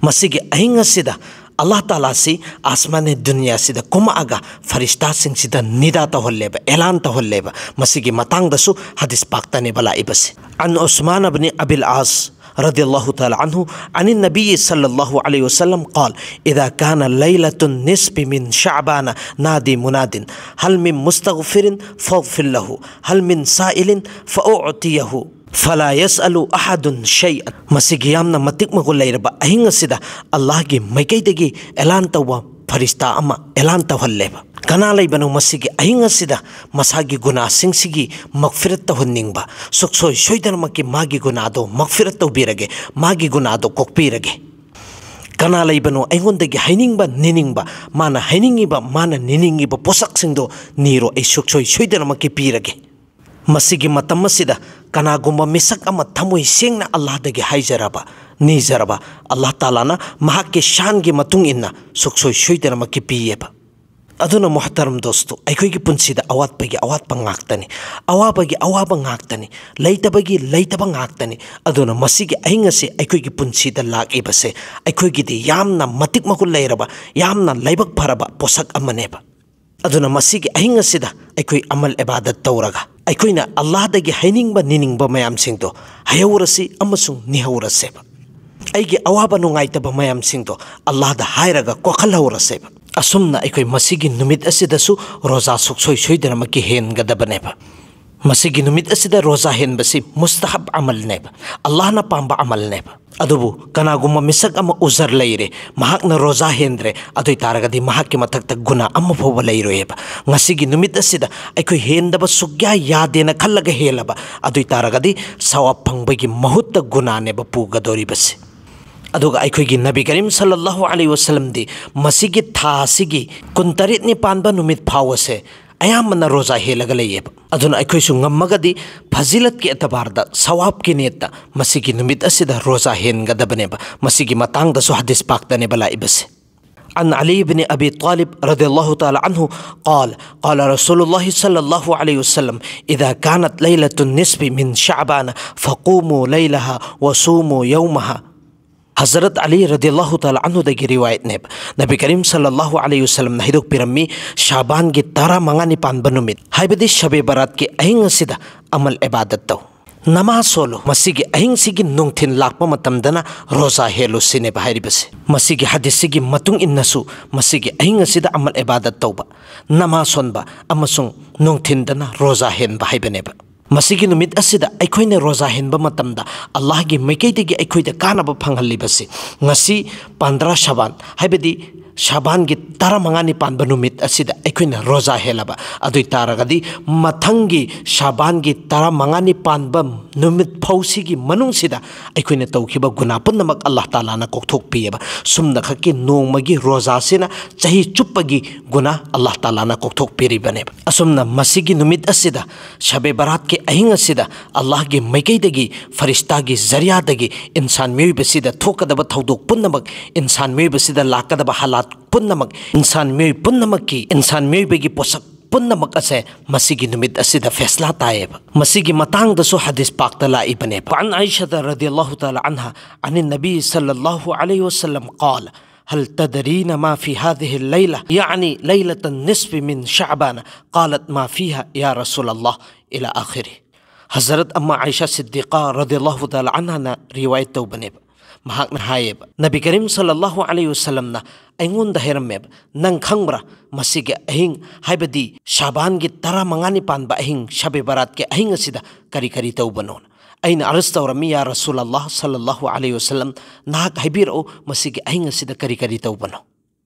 ꯃꯁꯤꯒꯤ ꯑꯍꯤꯡ ꯑꯁꯤꯗ ꯑꯜꯂꯥꯍ ꯇꯥꯂꯥꯁꯤ ꯑꯁꯃꯥꯅꯦ ꯗꯨꯅꯤꯌꯥꯁꯤꯗ ꯀꯨꯝꯃꯛꯑꯒ ꯐꯔꯤꯁꯇꯥꯁꯤꯡꯁꯤꯗ ꯅꯤꯗꯥ ꯇꯧꯍꯜꯂꯦꯕ, ꯑꯦꯂꯥꯟ ꯇꯧꯍꯜꯂꯦꯕ꯫ ꯃꯁꯤꯒꯤ ꯃꯇꯥꯡꯗꯁꯨ ꯍꯗꯤꯁ ꯄꯥꯛꯇꯅꯦꯕ ꯂꯥꯛꯏꯕꯁꯦ꯫ عن عثمان بن أبي العاص رضي الله تعالى عنه عن النبي صلى الله عليه وسلم قال: إذا كان ليلة النصف من شعبان نادي مناد: هل من مستغفر فأغفر له، هل من سائل فأعطيه، فلا يسأل أحد شيئا. ꯃꯁꯤꯒꯤ ꯌꯥꯝꯅ ꯃꯇꯤꯛ ꯃꯒꯨꯟ ꯂꯩꯔꯕ ꯑꯍꯤꯡ ꯑꯁꯤꯗ ꯑꯜꯂꯥꯍꯒꯤ ꯃꯥꯏꯀꯩꯗꯒꯤ ꯑꯦꯂꯥꯟ ꯇꯧꯕ ꯐꯔꯤꯁꯇꯥ ꯑꯃ ꯑꯦꯂꯥꯟ ꯇꯧꯍꯜꯂꯦꯕ꯫ ꯀꯅꯥ ꯂꯩꯕꯅꯣ ꯃꯁꯤꯒꯤ ꯑꯍꯤꯡ ꯑꯁꯤꯗ ꯃꯁꯥꯒꯤ ꯒꯨꯅꯥꯁꯤꯡꯁꯤꯒꯤ ꯃꯒꯐꯤꯔꯠ ꯇꯧꯍꯟꯅꯤꯡꯕ, ꯁꯨꯛꯁꯣꯏ ꯁꯣꯏꯗꯅꯃꯛꯀꯤ ꯃꯥꯒꯤ ꯒꯨꯅꯥꯗꯣ ꯃꯒꯐꯤꯔꯠ ꯇꯧꯕꯤꯔꯒꯦ, ꯃꯥꯒꯤ ꯒꯨꯅꯥꯗꯣ ꯀꯣꯛꯄꯤꯔꯒꯦ? ꯀꯅꯥ ꯂꯩꯕꯅꯣ ꯑꯩꯉꯣꯟꯗꯒꯤ ꯍꯥꯏꯅꯤꯡꯕ ꯅꯤꯅꯤꯡꯕ, ꯃꯥꯅ ꯍꯥꯏꯅꯤꯡꯉꯤꯕ, ꯃꯥꯅ ꯅꯤꯅꯤꯡꯉꯤꯕ ꯄꯣꯠꯁꯛꯁꯤꯡꯗꯣ ꯅꯤꯔꯣ, ꯑꯩ ꯁꯨꯛꯁꯣꯏ ꯁꯣꯏꯗꯅꯃꯛꯀꯤ ꯄꯤꯔꯒꯦ꯫ ꯃꯁꯤꯒꯤ ꯃꯇꯝ ꯑꯁꯤꯗ ꯀꯅꯥꯒꯨꯝꯕ ꯃꯤꯁꯛ ꯑꯃ ꯊꯃꯣꯏ ꯁꯦꯡꯅ ꯑꯜꯂꯥꯍꯗꯒꯤ ꯍꯥꯏꯖꯔꯕ, ꯅꯤꯖꯔꯕ, ꯑꯜꯂꯥꯍ ꯇꯥꯂꯥꯅ ꯃꯍꯥꯛꯀꯤ ꯁꯥꯟꯒꯤ ꯃꯇꯨꯡ ꯏꯟꯅ ꯁꯨꯛꯁꯣꯏ ꯁꯣꯏꯗꯅꯃꯛꯀꯤ ꯄꯤꯌꯦꯕ꯫ ꯑꯗꯨꯅ ꯃꯨꯍꯇꯔꯝ ꯗꯣꯁꯇꯣ, ꯑꯩꯈꯣꯏꯒꯤ ꯄꯨꯟꯁꯤꯗ ꯑꯋꯥꯠꯄꯒꯤ ꯑꯋꯥꯠꯄ ꯉꯥꯛꯇꯅꯤ, ꯑꯋꯥꯕꯒꯤ ꯑꯋꯥꯕ ꯉꯥꯛꯇꯅꯤ, ꯂꯩꯇꯕꯒꯤ ꯂꯩꯇꯕ ꯉꯥꯛꯇꯅꯤ꯫ ꯑꯗꯨꯅ ꯃꯁꯤꯒꯤ ꯑꯍꯤꯡ ꯑꯁꯤ ꯑꯩꯈꯣꯏꯒꯤ ꯄꯨꯟꯁꯤꯗ ꯂꯥꯛꯏꯕꯁꯦ ꯑꯩꯈꯣꯏꯒꯤꯗꯤ ꯌꯥꯝꯅ ꯃꯇꯤꯛ ꯃꯒꯨꯟ ꯂꯩꯔꯕ, ꯌꯥꯝꯅ ꯂꯥꯏꯕꯛ ꯐꯔꯕ ꯄꯣꯠꯁꯛ ꯑꯃꯅꯦꯕ꯫ ꯑꯗꯨꯅ ꯃꯁꯤꯒꯤ ꯑꯍꯤꯡ ꯑꯁꯤꯗ ꯑꯩꯈꯣꯏ ꯑꯃꯜ ꯏꯕꯥꯗꯠ ꯇꯧꯔꯒ ꯑꯩꯈꯣꯏꯅ ꯑꯜꯂꯥꯍꯗꯒꯤ ꯍꯥꯏꯅꯤꯡꯕ ꯅꯤꯅꯤꯡꯕ ꯃꯌꯥꯝꯁꯤꯡꯗꯣ ꯍꯥꯏꯍꯧꯔꯁꯤ ꯑꯃꯁꯨꯡ ꯅꯤꯍꯧꯔꯁꯦꯕ꯫ ꯑꯩꯒꯤ ꯑꯋꯥꯕ ꯅꯨꯡꯉꯥꯏꯇꯕ ꯃꯌꯥꯝꯁꯤꯡꯗꯣ ꯑꯜꯂꯥꯍꯗ ꯍꯥꯏꯔꯒ ꯀꯣꯛꯍꯜꯍꯧꯔꯁꯦꯕ꯫ ꯑꯁꯨꯝꯅ ꯑꯩꯈꯣꯏ ꯃꯁꯤꯒꯤ ꯅꯨꯃꯤꯠ ꯑꯁꯤꯗꯁꯨ ꯔꯣꯖꯥ ꯁꯨꯛꯁꯣꯏ ꯁꯣꯏꯗꯅꯃꯛꯀꯤ ꯍꯦꯟꯒꯗꯕꯅꯦꯕ꯫ ꯃꯁꯤꯒꯤ ꯅꯨꯃꯤꯠ ꯑꯁꯤꯗ ꯔꯣꯖꯥ ꯍꯦꯟꯕꯁꯤ ꯃꯨꯁꯇꯍꯕ ꯑꯃꯜꯅꯦꯕ, ꯑꯜꯂꯥꯍꯅ ꯄꯥꯝꯕ ꯑꯃꯜꯅꯦꯕ꯫ ꯑꯗꯨꯕꯨ ꯀꯅꯥꯒꯨꯝꯕ ꯃꯤꯁꯛ ꯑꯃ ꯎꯖꯔ ꯂꯩꯔꯦ, ꯃꯍꯥꯛꯅ ꯔꯣꯖꯥ ꯍꯦꯟꯗ꯭ꯔꯦ, ꯑꯗꯨ ꯑꯣꯏ ꯇꯥꯔꯒꯗꯤ ꯃꯍꯥꯛꯀꯤ ꯃꯊꯛꯇ ꯒꯨꯅꯥ ꯑꯃ ꯐꯥꯎꯕ ꯂꯩꯔꯣꯏꯑꯕ꯫ ꯉꯁꯤꯒꯤ ꯅꯨꯃꯤꯠ ꯑꯁꯤꯗ ꯑꯩꯈꯣꯏ ꯍꯦꯟꯗꯕ ꯁꯨꯛꯌꯥ ꯌꯥꯗꯦꯅ ꯈꯜꯂꯒ ꯍꯦꯜꯂꯕ, ꯑꯗꯨ ꯑꯣꯏ ꯇꯥꯔꯒꯗꯤ ꯁꯋꯥꯕ ꯐꯪꯕꯒꯤ ꯃꯍꯨꯠꯇ ꯒꯨꯅꯥꯅꯦꯕ ꯄꯨꯒꯗꯧꯔꯤꯕꯁꯦ꯫ ꯑꯗꯨꯒ ꯑꯩꯈꯣꯏꯒꯤ ꯅꯕꯤ ꯀꯔꯤꯝ ꯁꯜꯂꯜꯂꯥꯍꯨ ꯑꯂꯩꯍꯤ ꯋꯁꯜꯂꯝꯗꯤ ꯃꯁꯤꯒꯤ ꯊꯥ ꯑꯁꯤꯒꯤ ꯀꯨꯟꯇꯔꯦꯠꯅꯤ ꯄꯥꯟꯕ ꯅꯨꯃꯤꯠ ꯐꯥꯎꯕꯁꯦ ꯑꯌꯥꯝꯕꯅ ꯔꯣꯖꯥ ꯍꯦꯜꯂꯒ ꯂꯩꯌꯦꯕ꯫ ꯑꯗꯨꯅ ꯑꯩꯈꯣꯏꯁꯨ ꯉꯝꯃꯒꯗꯤ ꯐꯖꯤꯂꯠꯀꯤ ꯑꯦꯇꯕꯥꯔꯗ, ꯁꯋꯥꯕꯀꯤ ꯅꯤꯌꯠꯇ ꯃꯁꯤꯒꯤ ꯅꯨꯃꯤꯠ ꯑꯁꯤꯗ ꯔꯣꯖꯥ ꯍꯦꯟꯒꯗꯕꯅꯦꯕ꯫ ꯃꯁꯤꯒꯤ ꯃꯇꯥꯡꯗꯁꯨ ꯍꯗꯤꯁ ꯄꯥꯛꯇꯅꯦꯕ ꯂꯥꯛꯏꯕꯁꯦ꯫ عن علي بن أبي طالب رضي الله تعالى عنه قال: قال رسول الله صلى الله عليه وسلم: إذا كانت ليلة النصف من شعبان فقوموا ليلها وصوموا يومها. ꯍꯖꯔꯠ ꯑꯂꯤ ꯔꯗꯤꯌꯜꯂꯥꯍꯨ ꯇꯥꯂꯥ ꯑꯟꯍꯨꯗꯒꯤ ꯔꯤꯋꯥꯌꯠꯅꯦꯕ꯫ ꯅꯕꯤ ꯀꯔꯤꯝ ꯁꯜꯂꯜꯂꯥꯍꯨ ꯑꯂꯩꯍꯤ ꯋꯁꯜꯂꯝꯅ ꯍꯥꯏꯗꯣꯛꯄꯤꯔꯝꯃꯤ, ꯁꯥꯕꯥꯟꯒꯤ ꯇꯔꯥ ꯃꯉꯥꯅꯤ ꯄꯥꯟꯕ ꯅꯨꯃꯤꯠ, ꯍꯥꯏꯕꯗꯤ ꯁꯕꯦ ꯕꯔꯥꯠꯀꯤ ꯑꯍꯤꯡ ꯑꯁꯤꯗ ꯑꯃꯜ ꯏꯕꯥꯗꯠ ꯇꯧ, ꯅꯃꯥꯖ ꯁꯣꯜꯂꯨ꯫ ꯃꯁꯤꯒꯤ ꯑꯍꯤꯡꯁꯤꯒꯤ ꯅꯨꯡꯊꯤꯜ ꯂꯥꯛꯄ ꯃꯇꯝꯗꯅ ꯔꯣꯖꯥ ꯍꯦꯜꯂꯨ ꯁꯤꯅꯦꯕ ꯍꯥꯏꯔꯤꯕꯁꯦ꯫ ꯃꯁꯤꯒꯤ ꯍꯗꯤꯁꯁꯤꯒꯤ ꯃꯇꯨꯡ ꯏꯟꯅꯁꯨ ꯃꯁꯤꯒꯤ ꯑꯍꯤꯡ ꯑꯁꯤꯗ ꯑꯃꯜ ꯏꯕꯥꯗꯠ ꯇꯧꯕ, ꯅꯃꯥꯖ ꯁꯣꯟꯕ ꯑꯃꯁꯨꯡ ꯅꯨꯡꯊꯤꯟꯗꯅ ꯔꯣꯖꯥ ꯍꯦꯟꯕ ꯍꯥꯏꯕꯅꯦꯕ꯫ ꯃꯁꯤꯒꯤ ꯅꯨꯃꯤꯠ ꯑꯁꯤꯗ ꯑꯩꯈꯣꯏꯅ ꯔꯣꯖꯥ ꯍꯦꯟꯕ ꯃꯇꯝꯗ ꯑꯜꯂꯥꯍꯒꯤ ꯃꯥꯏꯀꯩꯗꯒꯤ ꯑꯩꯈꯣꯏꯗ ꯀꯥꯟꯅꯕ ꯐꯪꯍꯜꯂꯤꯕꯁꯤ, ꯉꯁꯤ ꯄꯟꯗ꯭ꯔꯥ ꯁꯥꯕꯥꯟ, ꯍꯥꯏꯕꯗꯤ ꯁꯥꯕꯥꯟꯒꯤ ꯇꯔꯥ ꯃꯉꯥꯅꯤ ꯄꯥꯟꯕ ꯅꯨꯃꯤꯠ ꯑꯁꯤꯗ ꯑꯩꯈꯣꯏꯅ ꯔꯣꯖꯥ ꯍꯦꯜꯂꯕ ꯑꯗꯨ ꯑꯣꯏ ꯇꯥꯔꯒꯗꯤ, ꯃꯊꯪꯒꯤ ꯁꯥꯕꯥꯟꯒꯤ ꯇꯔꯥ ꯃꯉꯥꯅꯤ ꯄꯥꯟꯕ ꯅꯨꯃꯤꯠ ꯐꯥꯎꯁꯤꯒꯤ ꯃꯅꯨꯡꯁꯤꯗ ꯑꯩꯈꯣꯏꯅ ꯇꯧꯈꯤꯕ ꯒꯨꯅꯥ ꯄꯨꯝꯅꯃꯛ ꯑꯜꯂꯥꯍ ꯇꯥꯂꯥꯅ ꯀꯣꯛꯊꯣꯛꯄꯤꯑꯕ꯫ ꯁꯨꯝꯅ ꯈꯛꯀꯤ ꯅꯣꯡꯃꯒꯤ ꯔꯣꯖꯥꯁꯤꯅ ꯆꯍꯤ ꯆꯨꯞꯄꯒꯤ ꯒꯨꯅꯥ ꯑꯜꯂꯥꯍ ꯇꯥꯂꯥꯅ ꯀꯣꯛꯊꯣꯛꯄꯤꯔꯤꯕꯅꯦꯕ꯫ ꯑꯁꯨꯝꯅ ꯃꯁꯤꯒꯤ ꯅꯨꯃꯤꯠ ꯑꯁꯤꯗ, ꯁꯕꯦ ꯕꯔꯥꯠꯀꯤ ꯑꯍꯤꯡ ꯑꯁꯤꯗ, ꯑꯜꯂꯥꯍꯒꯤ ꯃꯥꯏꯀꯩꯗꯒꯤ, ꯐꯔꯤꯁꯇꯥꯒꯤ ꯖꯔꯤꯌꯥꯗꯒꯤ ꯏꯟꯁꯥꯟ ꯃꯤꯑꯣꯏꯕꯁꯤꯗ ꯊꯣꯛꯀꯗꯕ ꯊꯧꯗꯣꯛ ꯄꯨꯝꯅꯃꯛ, ꯏꯟꯁꯥꯟ ꯃꯤꯑꯣꯏꯕꯁꯤꯗ ꯂꯥꯛꯀꯗꯕ ꯍꯥꯂꯥꯠ ꯄꯨꯝꯅꯃꯛ, ꯏꯟꯁꯥꯟ ꯃꯤꯑꯣꯏ ꯄꯨꯝꯅꯃꯛꯀꯤ, ꯏꯟꯁꯥꯟ ꯃꯤꯑꯣꯏꯕꯒꯤ ꯄꯣꯠꯁꯛ ꯄꯨꯝꯅꯃꯛ ꯑꯁꯦ ꯃꯁꯤꯒꯤ ꯅꯨꯃꯤꯠ ꯑꯁꯤꯗ ꯐꯦꯁꯂꯥ ꯇꯥꯏꯌꯦꯕ꯫ ꯃꯁꯤꯒꯤ ꯃꯇꯥꯡꯗꯁꯨ ꯍꯗꯤꯁ ꯄꯥꯛꯇ ꯂꯥꯛꯏꯕꯅꯦꯕ꯫ عن عائشة رضي الله تعالى عنها عن النبي صلى الله عليه وسلم قال: هل تدرين ما في هذه الليلة؟ يعني ليلة النصف من شعبان. قالت: ما فيها يا رسول الله؟ إلى آخره. ꯍꯖꯔꯠ ꯑꯝꯃꯥ ꯑꯥꯏꯁꯥ ꯁꯤꯗꯤꯀꯥ ꯔꯗꯤꯌꯜꯂꯥꯍꯨ ꯇꯥꯂꯥ ꯑꯟꯍꯥꯅ ꯔꯤꯋꯥꯌꯠ ꯇꯧꯕꯅꯦꯕ꯫ ꯃꯍꯥꯛꯅ ꯍꯥꯏꯌꯦꯕ, ꯅꯕꯤ ꯀꯔꯤꯝ ꯁꯜꯂꯜꯂꯥꯍꯨ ꯑꯂꯩꯍꯤ ꯋꯁꯜꯂꯝꯅ ꯑꯩꯉꯣꯟꯗ ꯍꯥꯏꯔꯝꯃꯦꯕ, "ꯅꯪ ꯈꯪꯕ꯭ꯔꯥ, ꯃꯁꯤꯒꯤ ꯑꯍꯤꯡ, ꯍꯥꯏꯕꯗꯤ ꯁꯥꯕꯥꯟꯒꯤ ꯇꯔꯥꯃꯉꯥꯅꯤ ꯄꯥꯟꯕ ꯑꯍꯤꯡ, ꯁꯕꯦ ꯕꯔꯥꯠꯀꯤ ꯑꯍꯤꯡ ꯑꯁꯤꯗ ꯀꯔꯤ ꯀꯔꯤ ꯇꯧꯕꯅꯣꯅ?" ꯑꯩꯅ ꯑꯔꯖ ꯇꯧꯔꯝꯃꯤ, "ꯌꯥ ꯔꯁꯨꯂꯜꯂꯥꯍ ꯁꯜꯂꯜꯂꯥꯍꯨ ꯑꯂꯩꯍꯤ ꯋꯁꯜꯂꯝ, ꯅꯍꯥꯛ ꯍꯥꯏꯕꯤꯔꯛꯎ, ꯃꯁꯤꯒꯤ ꯑꯍꯤꯡ ꯑꯁꯤꯗ ꯀꯔꯤ ꯀꯔꯤ ꯇꯧꯕꯅꯣ?"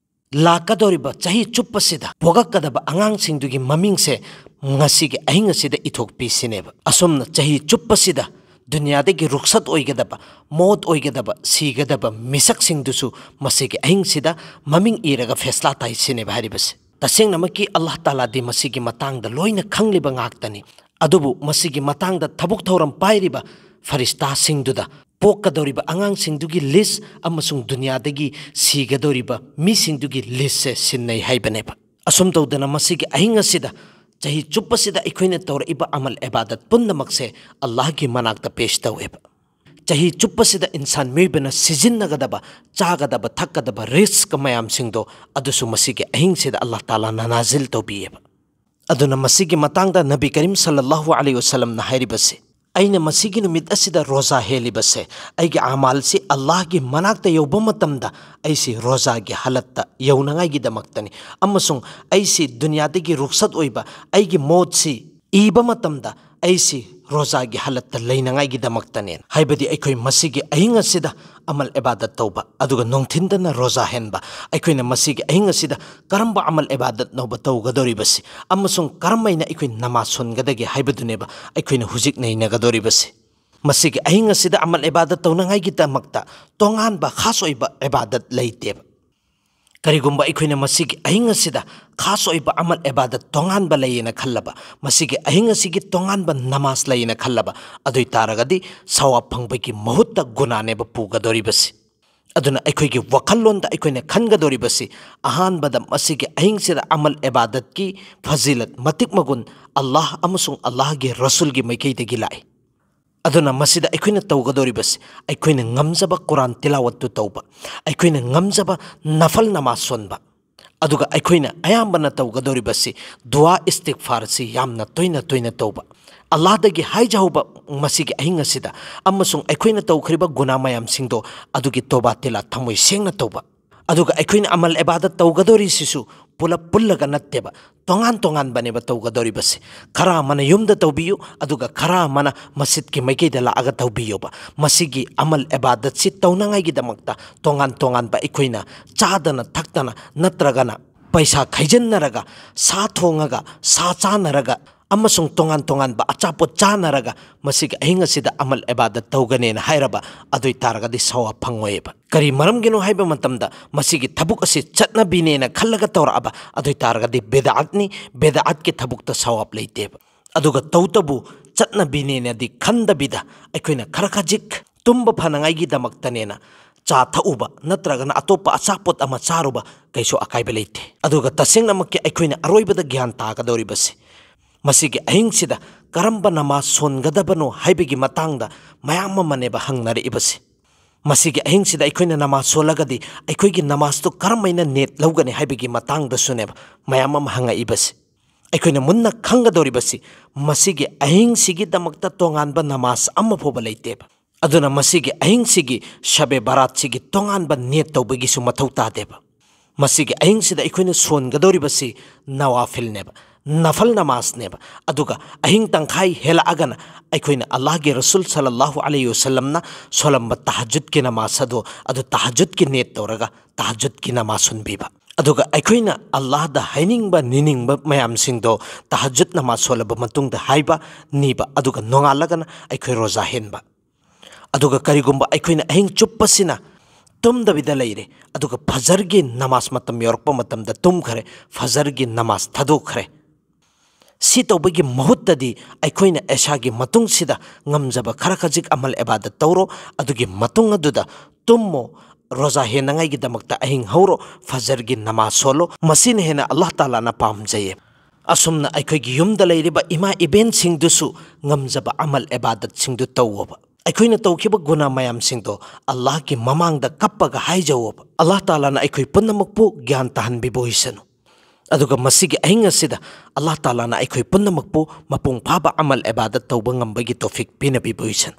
ꯂꯥꯛꯀꯗꯧꯔꯤꯕ ꯆꯍꯤ ꯆꯨꯞꯄꯁꯤꯗ ꯄꯣꯛꯂꯛꯀꯗꯕ ꯑꯉꯥꯡꯁꯤꯡꯗꯨꯒꯤ ꯃꯃꯤꯡꯁꯦ ꯉꯁꯤꯒꯤ ꯑꯍꯤꯡ ꯑꯁꯤꯗ ꯏꯊꯣꯛꯄꯤꯁꯤꯅꯦꯕ꯫ ꯑꯁꯨꯝꯅ ꯆꯍꯤ ꯆꯨꯞꯄꯁꯤꯗ ꯗꯨꯅꯤꯌꯥꯗꯒꯤ ꯔꯨꯛꯁꯠ ꯑꯣꯏꯒꯗꯕ, ꯃꯣꯠ ꯑꯣꯏꯒꯗꯕ, ꯁꯤꯒꯗꯕ ꯃꯤꯁꯛꯁꯤꯡꯗꯨꯁꯨ ꯃꯁꯤꯒꯤ ꯑꯍꯤꯡꯁꯤꯗ ꯃꯃꯤꯡ ꯏꯔꯒ ꯐꯦꯁꯂꯥ ꯇꯥꯏꯁꯤꯅꯦꯕ ꯍꯥꯏꯔꯤꯕꯁꯦ꯫ ꯇꯁꯦꯡꯅꯃꯛꯀꯤ ꯑꯜꯂꯥꯍ ꯇꯥꯂꯥꯗꯤ ꯃꯁꯤꯒꯤ ꯃꯇꯥꯡꯗ ꯂꯣꯏꯅ ꯈꯪꯂꯤꯕ ꯉꯥꯛꯇꯅꯤ꯫ ꯑꯗꯨꯕꯨ ꯃꯁꯤꯒꯤ ꯃꯇꯥꯡꯗ ꯊꯕꯛ ꯊꯧꯔꯝ ꯄꯥꯏꯔꯤꯕ ꯐꯔꯤꯁꯇꯥꯁꯤꯡꯗꯨꯗ ꯄꯣꯛꯀꯗꯧꯔꯤꯕ ꯑꯉꯥꯡꯁꯤꯡꯗꯨꯒꯤ ꯂꯤꯁ ꯑꯃꯁꯨꯡ ꯗꯨꯅꯤꯌꯥꯗꯒꯤ ꯁꯤꯒꯗꯧꯔꯤꯕ ꯃꯤꯁꯤꯡꯗꯨꯒꯤ ꯂꯤꯁꯁꯦ ꯁꯤꯟꯅꯩ ꯍꯥꯏꯕꯅꯦꯕ꯫ ꯑꯁꯨꯝ ꯇꯧꯗꯅ ꯃꯁꯤꯒꯤ ꯑꯍꯤꯡ ꯑꯁꯤꯗ ꯆꯍꯤ ꯆꯨꯞꯄꯁꯤꯗ ꯑꯩꯈꯣꯏꯅ ꯇꯧꯔꯛꯏꯕ ꯑꯃꯜ ꯑꯦꯕꯥꯗꯠ ꯄꯨꯝꯅꯃꯛꯁꯦ ꯑꯜꯂꯥꯍꯒꯤ ꯃꯅꯥꯛꯇ ꯄꯦꯁ ꯇꯧꯋꯦꯕ꯫ ꯆꯍꯤ ꯆꯨꯞꯄꯁꯤꯗ ꯏꯟꯁꯥꯟ ꯃꯤꯑꯣꯏꯕꯅ ꯁꯤꯖꯤꯟꯅꯒꯗꯕ, ꯆꯥꯒꯗꯕ, ꯊꯛꯀꯗꯕ ꯔꯤꯖ꯭ꯛ ꯃꯌꯥꯝꯁꯤꯡꯗꯣ ꯑꯗꯨꯁꯨ ꯃꯁꯤꯒꯤ ꯑꯍꯤꯡꯁꯤꯗ ꯑꯜꯂꯥꯍ ꯇꯥꯂꯥꯅ ꯅꯥꯖꯤꯜ ꯇꯧꯕꯤꯌꯦꯕ꯫ ꯑꯗꯨꯅ ꯃꯁꯤꯒꯤ ꯃꯇꯥꯡꯗ ꯅꯕꯤ ꯀꯔꯤꯝ ꯁꯜꯂꯜꯂꯥꯍꯨ ꯑꯂꯩꯍꯤ ꯋꯁꯜꯂꯝꯅ ꯍꯥꯏꯔꯤꯕꯁꯦ, "ꯑꯩꯅ ꯃꯁꯤꯒꯤ ꯅꯨꯃꯤꯠ ꯑꯁꯤꯗ ꯔꯣꯖꯥ ꯍꯦꯜꯂꯤꯕꯁꯦ, ꯑꯩꯒꯤ ꯑꯃꯥꯜꯁꯤ ꯑꯜꯂꯥꯍꯒꯤ ꯃꯅꯥꯛꯇ ꯌꯧꯕ ꯃꯇꯝꯗ ꯑꯩꯁꯤ ꯔꯣꯖꯥꯒꯤ ꯍꯥꯂꯠꯇ ꯌꯧꯅꯉꯥꯏꯒꯤꯗꯃꯛꯇꯅꯤ, ꯑꯃꯁꯨꯡ ꯑꯩꯁꯤ ꯗꯨꯅꯤꯌꯥꯗꯒꯤ ꯔꯨꯈꯁꯠ ꯑꯣꯏꯕ ꯑꯩꯒꯤ ꯃꯣꯠꯁꯤ ꯏꯕ ꯃꯇꯝꯗ ꯑꯩꯁꯤ ꯔꯣꯖꯥꯒꯤ ꯍꯥꯂꯠꯇ ꯂꯩꯅꯉꯥꯏꯒꯤꯗꯃꯛꯇꯅꯦꯅ"꯫ ꯍꯥꯏꯕꯗꯤ ꯑꯩꯈꯣꯏ ꯃꯁꯤꯒꯤ ꯑꯍꯤꯡ ꯑꯁꯤꯗ ꯑꯃꯜ ꯏꯕꯥꯗꯠ ꯇꯧꯕ, ꯑꯗꯨꯒ ꯅꯨꯡꯊꯤꯟꯗꯅ ꯔꯣꯖꯥ ꯍꯦꯟꯕ꯫ ꯑꯩꯈꯣꯏꯅ ꯃꯁꯤꯒꯤ ꯑꯍꯤꯡ ꯑꯁꯤꯗ ꯀꯔꯝꯕ ꯑꯃꯜ ꯏꯕꯥꯗꯠꯅꯣꯕ ꯇꯧꯒꯗꯧꯔꯤꯕꯁꯤ, ꯑꯃꯁꯨꯡ ꯀꯔꯝꯍꯥꯏꯅ ꯑꯩꯈꯣꯏ ꯅꯃꯥꯖ ꯁꯣꯟꯒꯗꯒꯦ ꯍꯥꯏꯕꯗꯨꯅꯦꯕ ꯑꯩꯈꯣꯏꯅ ꯍꯧꯖꯤꯛ ꯅꯩꯅꯒꯗꯧꯔꯤꯕꯁꯤ꯫ ꯃꯁꯤꯒꯤ ꯑꯍꯤꯡ ꯑꯁꯤꯗ ꯑꯃꯜ ꯏꯕꯥꯗꯠ ꯇꯧꯅꯉꯥꯏꯒꯤꯗꯃꯛꯇ ꯇꯣꯉꯥꯟꯕ ꯈꯥꯁ ꯑꯣꯏꯕ ꯏꯕꯥꯗꯠ ꯂꯩꯇꯦꯕ꯫ ꯀꯔꯤꯒꯨꯝꯕ ꯑꯩꯈꯣꯏꯅ ꯃꯁꯤꯒꯤ ꯑꯍꯤꯡ ꯑꯁꯤꯗ ꯈꯥꯁ ꯑꯣꯏꯕ ꯑꯃꯜ ꯏꯕꯥꯗꯠ ꯇꯣꯉꯥꯟꯕ ꯂꯩꯌꯦꯅ ꯈꯜꯂꯕ, ꯃꯁꯤꯒꯤ ꯑꯍꯤꯡ ꯑꯁꯤꯒꯤ ꯇꯣꯉꯥꯟꯕ ꯅꯃꯥꯖ ꯂꯩꯌꯦꯅ ꯈꯜꯂꯕ, ꯑꯗꯨ ꯑꯣꯏ ꯇꯥꯔꯒꯗꯤ ꯁꯋꯥꯕ ꯐꯪꯕꯒꯤ ꯃꯍꯨꯠꯇ ꯒꯨꯅꯥꯅꯦꯕ ꯄꯨꯒꯗꯧꯔꯤꯕꯁꯤ꯫ ꯑꯗꯨꯅ ꯑꯩꯈꯣꯏꯒꯤ ꯋꯥꯈꯜꯂꯣꯟꯗ ꯑꯩꯈꯣꯏꯅ ꯈꯟꯒꯗꯧꯔꯤꯕꯁꯤ, ꯑꯍꯥꯟꯕꯗ ꯃꯁꯤꯒꯤ ꯑꯍꯤꯡꯁꯤꯗ ꯑꯃꯜ ꯏꯕꯥꯗꯠꯀꯤ ꯐꯖꯤꯂꯠ, ꯃꯇꯤꯛ ꯃꯒꯨꯟ ꯑꯜꯂꯥꯍ ꯑꯃꯁꯨꯡ ꯑꯜꯂꯥꯍꯒꯤ ꯔꯁꯨꯜꯒꯤ ꯃꯥꯏꯀꯩꯗꯒꯤ ꯂꯥꯛꯏ꯫ ꯑꯗꯨꯅ ꯃꯁꯤꯗ ꯑꯩꯈꯣꯏꯅ ꯇꯧꯒꯗꯧꯔꯤꯕꯁꯤ, ꯑꯩꯈꯣꯏꯅ ꯉꯝꯖꯕ ꯀꯨꯔꯥꯟ ꯇꯤꯂꯥꯋꯠꯇꯨ ꯇꯧꯕ, ꯑꯩꯈꯣꯏꯅ ꯉꯝꯖꯕ ꯅꯐꯜ ꯅꯃꯥꯖ ꯁꯣꯟꯕ, ꯑꯗꯨꯒ ꯑꯩꯈꯣꯏꯅ ꯑꯌꯥꯝꯕꯅ ꯇꯧꯒꯗꯧꯔꯤꯕꯁꯤ ꯗꯨꯋꯥ ꯏꯁꯇꯤꯒꯐꯥꯔꯁꯤ ꯌꯥꯝꯅ ꯇꯣꯏꯅ ꯇꯣꯏꯅ ꯇꯧꯕ꯫ ꯑꯜꯂꯥꯍꯗꯒꯤ ꯍꯥꯏꯖꯍꯧꯕ ꯃꯁꯤꯒꯤ ꯑꯍꯤꯡ ꯑꯁꯤꯗ, ꯑꯃꯁꯨꯡ ꯑꯩꯈꯣꯏꯅ ꯇꯧꯈ꯭ꯔꯤꯕ ꯒꯨꯅꯥ ꯃꯌꯥꯝꯁꯤꯡꯗꯣ ꯑꯗꯨꯒꯤ ꯇꯣꯕꯥ ꯇꯤꯂꯥ ꯊꯃꯣꯏ ꯁꯦꯡꯅ ꯇꯧꯕ꯫ ꯑꯗꯨꯒ ꯑꯩꯈꯣꯏꯅ ꯑꯃꯜ ꯏꯕꯥꯗꯠ ꯇꯧꯒꯗꯧꯔꯤꯁꯤꯁꯨ ꯄꯨꯂꯞ ꯄꯨꯜꯂꯒ ꯅꯠꯇꯦꯕ, ꯇꯣꯉꯥꯟ ꯇꯣꯉꯥꯟꯕꯅꯦꯕ ꯇꯧꯒꯗꯧꯔꯤꯕꯁꯦ꯫ ꯈꯔ ꯑꯃꯅ ꯌꯨꯝꯗ ꯇꯧꯕꯤꯌꯨ, ꯑꯗꯨꯒ ꯈꯔ ꯑꯃꯅ ꯃꯁꯖꯤꯗꯀꯤ ꯃꯥꯏꯀꯩꯗ ꯂꯥꯛꯑꯒ ꯇꯧꯕꯤꯌꯣꯕ꯫ ꯃꯁꯤꯒꯤ ꯑꯃꯜ ꯏꯕꯥꯗꯠꯁꯤ ꯇꯧꯅꯉꯥꯏꯒꯤꯗꯃꯛꯇ ꯇꯣꯉꯥꯟ ꯇꯣꯉꯥꯟꯕ ꯑꯩꯈꯣꯏꯅ ꯆꯥꯗꯅ ꯊꯛꯇꯅ ꯅꯠꯇ꯭ꯔꯒꯅ ꯄꯩꯁꯥ ꯈꯥꯏꯖꯤꯟꯅꯔꯒ, ꯁꯥ ꯊꯣꯡꯉꯒ, ꯁꯥ ꯆꯥꯅꯔꯒ, ꯑꯃꯁꯨꯡ ꯇꯣꯉꯥꯟ ꯇꯣꯉꯥꯟꯕ ꯑꯆꯥꯄꯣꯠ ꯆꯥꯅꯔꯒ ꯃꯁꯤꯒꯤ ꯑꯍꯤꯡ ꯑꯁꯤꯗ ꯑꯃꯜ ꯏꯕꯥꯗꯠ ꯇꯧꯒꯅꯦꯅ ꯍꯥꯏꯔꯕ, ꯑꯗꯨ ꯑꯣꯏ ꯇꯥꯔꯒꯗꯤ ꯁꯋꯥꯕ ꯐꯪꯉꯣꯏꯕ꯫ ꯀꯔꯤ ꯃꯔꯝꯒꯤꯅꯣ ꯍꯥꯏꯕ ꯃꯇꯝꯗ, ꯃꯁꯤꯒꯤ ꯊꯕꯛ ꯑꯁꯤ ꯆꯠꯅꯕꯤꯅꯦꯅ ꯈꯜꯂꯒ ꯇꯧꯔꯛꯑꯕ, ꯑꯗꯨ ꯑꯣꯏ ꯇꯥꯔꯒꯗꯤ ꯕꯤꯗꯑꯠꯅꯤ, ꯕꯤꯗꯑꯠꯀꯤ ꯊꯕꯛꯇ ꯁꯋꯥꯕ ꯂꯩꯇꯦꯕ꯫ ꯑꯗꯨꯒ ꯇꯧꯇꯕꯨ ꯆꯠꯅꯕꯤꯅꯦꯅꯗꯤ ꯈꯟꯗꯕꯤꯗ, ꯑꯩꯈꯣꯏꯅ ꯈꯔ ꯈꯖꯤꯛ ꯇꯨꯝꯕ ꯐꯅꯉꯥꯏꯒꯤꯗꯃꯛꯇꯅꯦꯅ ꯆꯥ ꯊꯛꯎꯕ ꯅꯠꯇ꯭ꯔꯒꯅ ꯑꯇꯣꯞꯄ ꯑꯆꯥꯄꯣꯠ ꯑꯃ ꯆꯥꯔꯨꯕ ꯀꯩꯁꯨ ꯑꯀꯥꯏꯕ ꯂꯩꯇꯦ꯫ ꯑꯗꯨꯒ ꯇꯁꯦꯡꯅꯃꯛꯀꯤ ꯑꯩꯈꯣꯏꯅ ꯑꯔꯣꯏꯕꯗ ꯒ꯭ꯌꯥꯟ ꯇꯥꯒꯗꯧꯔꯤꯕꯁꯤ, ꯃꯁꯤꯒꯤ ꯑꯍꯤꯡꯁꯤꯗ ꯀꯔꯝꯕ ꯅꯃꯥꯖ ꯁꯣꯟꯒꯗꯕꯅꯣ ꯍꯥꯏꯕꯒꯤ ꯃꯇꯥꯡꯗ ꯃꯌꯥꯝ ꯑꯃꯅꯦꯕ ꯍꯪꯅꯔꯛꯏꯕꯁꯤ꯫ ꯃꯁꯤꯒꯤ ꯑꯍꯤꯡꯁꯤꯗ ꯑꯩꯈꯣꯏꯅ ꯅꯃꯥꯖ ꯁꯣꯜꯂꯒꯗꯤ ꯑꯩꯈꯣꯏꯒꯤ ꯅꯃꯥꯖꯇꯨ ꯀꯔꯝꯍꯥꯏꯅ ꯅꯦꯠ ꯂꯧꯒꯅꯤ ꯍꯥꯏꯕꯒꯤ ꯃꯇꯥꯡꯗꯁꯨꯅꯦꯕ ꯃꯌꯥꯝ ꯑꯃ ꯍꯪꯉꯛꯏꯕꯁꯤ꯫ ꯑꯩꯈꯣꯏꯅ ꯃꯨꯟꯅ ꯈꯪꯒꯗꯧꯔꯤꯕꯁꯤ, ꯃꯁꯤꯒꯤ ꯑꯍꯤꯡꯁꯤꯒꯤꯗꯃꯛꯇ ꯇꯣꯉꯥꯟꯕ ꯅꯃꯥꯖ ꯑꯃ ꯐꯥꯎꯕ ꯂꯩꯇꯦꯕ꯫ ꯑꯗꯨꯅ ꯃꯁꯤꯒꯤ ꯑꯍꯤꯡꯁꯤꯒꯤ ꯁꯕꯦ ꯕꯔꯥꯠꯁꯤꯒꯤ ꯇꯣꯉꯥꯟꯕ ꯅꯦꯠ ꯇꯧꯕꯒꯤꯁꯨ ꯃꯊꯧ ꯇꯥꯗꯦꯕ꯫ ꯃꯁꯤꯒꯤ ꯑꯍꯤꯡꯁꯤꯗ ꯑꯩꯈꯣꯏꯅ ꯁꯣꯟꯒꯗꯧꯔꯤꯕꯁꯤ ꯅꯋꯥꯐꯤꯜꯅꯦꯕ, ꯅꯐꯜ ꯅꯃꯥꯖꯅꯦꯕ꯫ ꯑꯗꯨꯒ ꯑꯍꯤꯡ ꯇꯪꯈꯥꯏ ꯍꯦꯜꯂꯛꯑꯒꯅ ꯑꯩꯈꯣꯏꯅ ꯑꯜꯂꯥꯍꯒꯤ ꯔꯁꯨꯜ ꯁꯜꯂꯜꯂꯥꯍꯨ ꯑꯂꯩꯍꯤ ꯋꯁꯜꯂꯝꯅ ꯁꯣꯜꯂꯝꯕ ꯇꯍꯖꯨꯗꯀꯤ ꯅꯃꯥꯖ ꯑꯗꯣ, ꯑꯗꯨ ꯇꯍꯖꯨꯗꯀꯤ ꯅꯦꯠ ꯇꯧꯔꯒ ꯇꯍꯖꯨꯗꯀꯤ ꯅꯃꯥꯖ ꯁꯣꯟꯕꯤꯕ꯫ ꯑꯗꯨꯒ ꯑꯩꯈꯣꯏꯅ ꯑꯜꯂꯥꯍꯗ ꯍꯥꯏꯅꯤꯡꯕ ꯅꯤꯅꯤꯡꯕ ꯃꯌꯥꯝꯁꯤꯡꯗꯣ ꯇꯍꯖꯨꯗ ꯅꯃꯥꯖ ꯁꯣꯜꯂꯕ ꯃꯇꯨꯡꯗ ꯍꯥꯏꯕ, ꯅꯤꯕ, ꯑꯗꯨꯒ ꯅꯣꯡꯉꯥꯜꯂꯒꯅ ꯑꯩꯈꯣꯏ ꯔꯣꯖꯥ ꯍꯦꯟꯕ꯫ ꯑꯗꯨꯒ ꯀꯔꯤꯒꯨꯝꯕ ꯑꯩꯈꯣꯏꯅ ꯑꯍꯤꯡ ꯆꯨꯞꯄꯁꯤꯅ ꯇꯨꯝꯗꯕꯤꯗ ꯂꯩꯔꯦ, ꯑꯗꯨꯒ ꯐꯖꯔꯒꯤ ꯅꯃꯥꯖ ꯃꯇꯝ ꯌꯧꯔꯛꯄ ꯃꯇꯝꯗ ꯇꯨꯝꯈ꯭ꯔꯦ, ꯐꯖꯔꯒꯤ ꯅꯃꯥꯖ ꯊꯥꯗꯣꯛꯈ꯭ꯔꯦ, ꯁꯤ ꯇꯧꯕꯒꯤ ꯃꯍꯨꯠꯇꯗꯤ ꯑꯩꯈꯣꯏꯅ ꯏꯁꯥꯒꯤ ꯃꯇꯨꯡꯁꯤꯗ ꯉꯝꯖꯕ ꯈꯔ ꯈꯖꯤꯛ ꯑꯃꯜ ꯏꯕꯥꯗꯠ ꯇꯧꯔꯣ, ꯑꯗꯨꯒꯤ ꯃꯇꯨꯡ ꯑꯗꯨꯗ ꯇꯨꯝꯃꯣ, ꯔꯣꯖꯥ ꯍꯦꯟꯅꯉꯥꯏꯒꯤꯗꯃꯛꯇ ꯑꯍꯤꯡ ꯍꯧꯔꯣ, ꯐꯖꯔꯒꯤ ꯅꯃꯥꯖ ꯁꯣꯜꯂꯣ, ꯃꯁꯤꯅ ꯍꯦꯟꯅ ꯑꯜꯂꯥꯍ ꯇꯥꯂꯥꯅ ꯄꯥꯝꯖꯩꯌꯦ꯫ ꯑꯁꯨꯝꯅ ꯑꯩꯈꯣꯏꯒꯤ ꯌꯨꯝꯗ ꯂꯩꯔꯤꯕ ꯏꯃꯥ ꯏꯕꯦꯟꯁꯤꯡꯗꯨꯁꯨ ꯉꯝꯖꯕ ꯑꯃꯜ ꯏꯕꯥꯗꯠꯁꯤꯡꯗꯨ ꯇꯧꯋꯣꯕ꯫ ꯑꯩꯈꯣꯏꯅ ꯇꯧꯈꯤꯕ ꯒꯨꯅꯥ ꯃꯌꯥꯝꯁꯤꯡꯗꯣ ꯑꯜꯂꯥꯍꯒꯤ ꯃꯃꯥꯡꯗ ꯀꯞꯄꯒ ꯍꯥꯏꯖꯧꯕ꯫ ꯑꯜꯂꯥꯍ ꯇꯥꯂꯥꯅ ꯑꯩꯈꯣꯏ ꯄꯨꯝꯅꯃꯛꯄꯨ ꯒ꯭ꯌꯥꯟ ꯇꯥꯍꯟꯕꯤꯕ ꯑꯣꯏꯁꯅꯨ꯫ ꯑꯗꯨꯒ ꯃꯁꯤꯒꯤ ꯑꯍꯤꯡ ꯑꯁꯤꯗ ꯑꯜꯂꯥꯍ ꯇꯥꯂꯥꯅ ꯑꯩꯈꯣꯏ ꯄꯨꯝꯅꯃꯛꯄꯨ ꯃꯄꯨꯡ ꯐꯥꯕ ꯑꯃꯜ ꯏꯕꯥꯗꯠ ꯇꯧꯕ ꯉꯝꯕꯒꯤ ꯇꯣꯐꯤꯛ ꯄꯤꯅꯕꯤꯕ ꯑꯣꯏꯁꯅꯨ꯫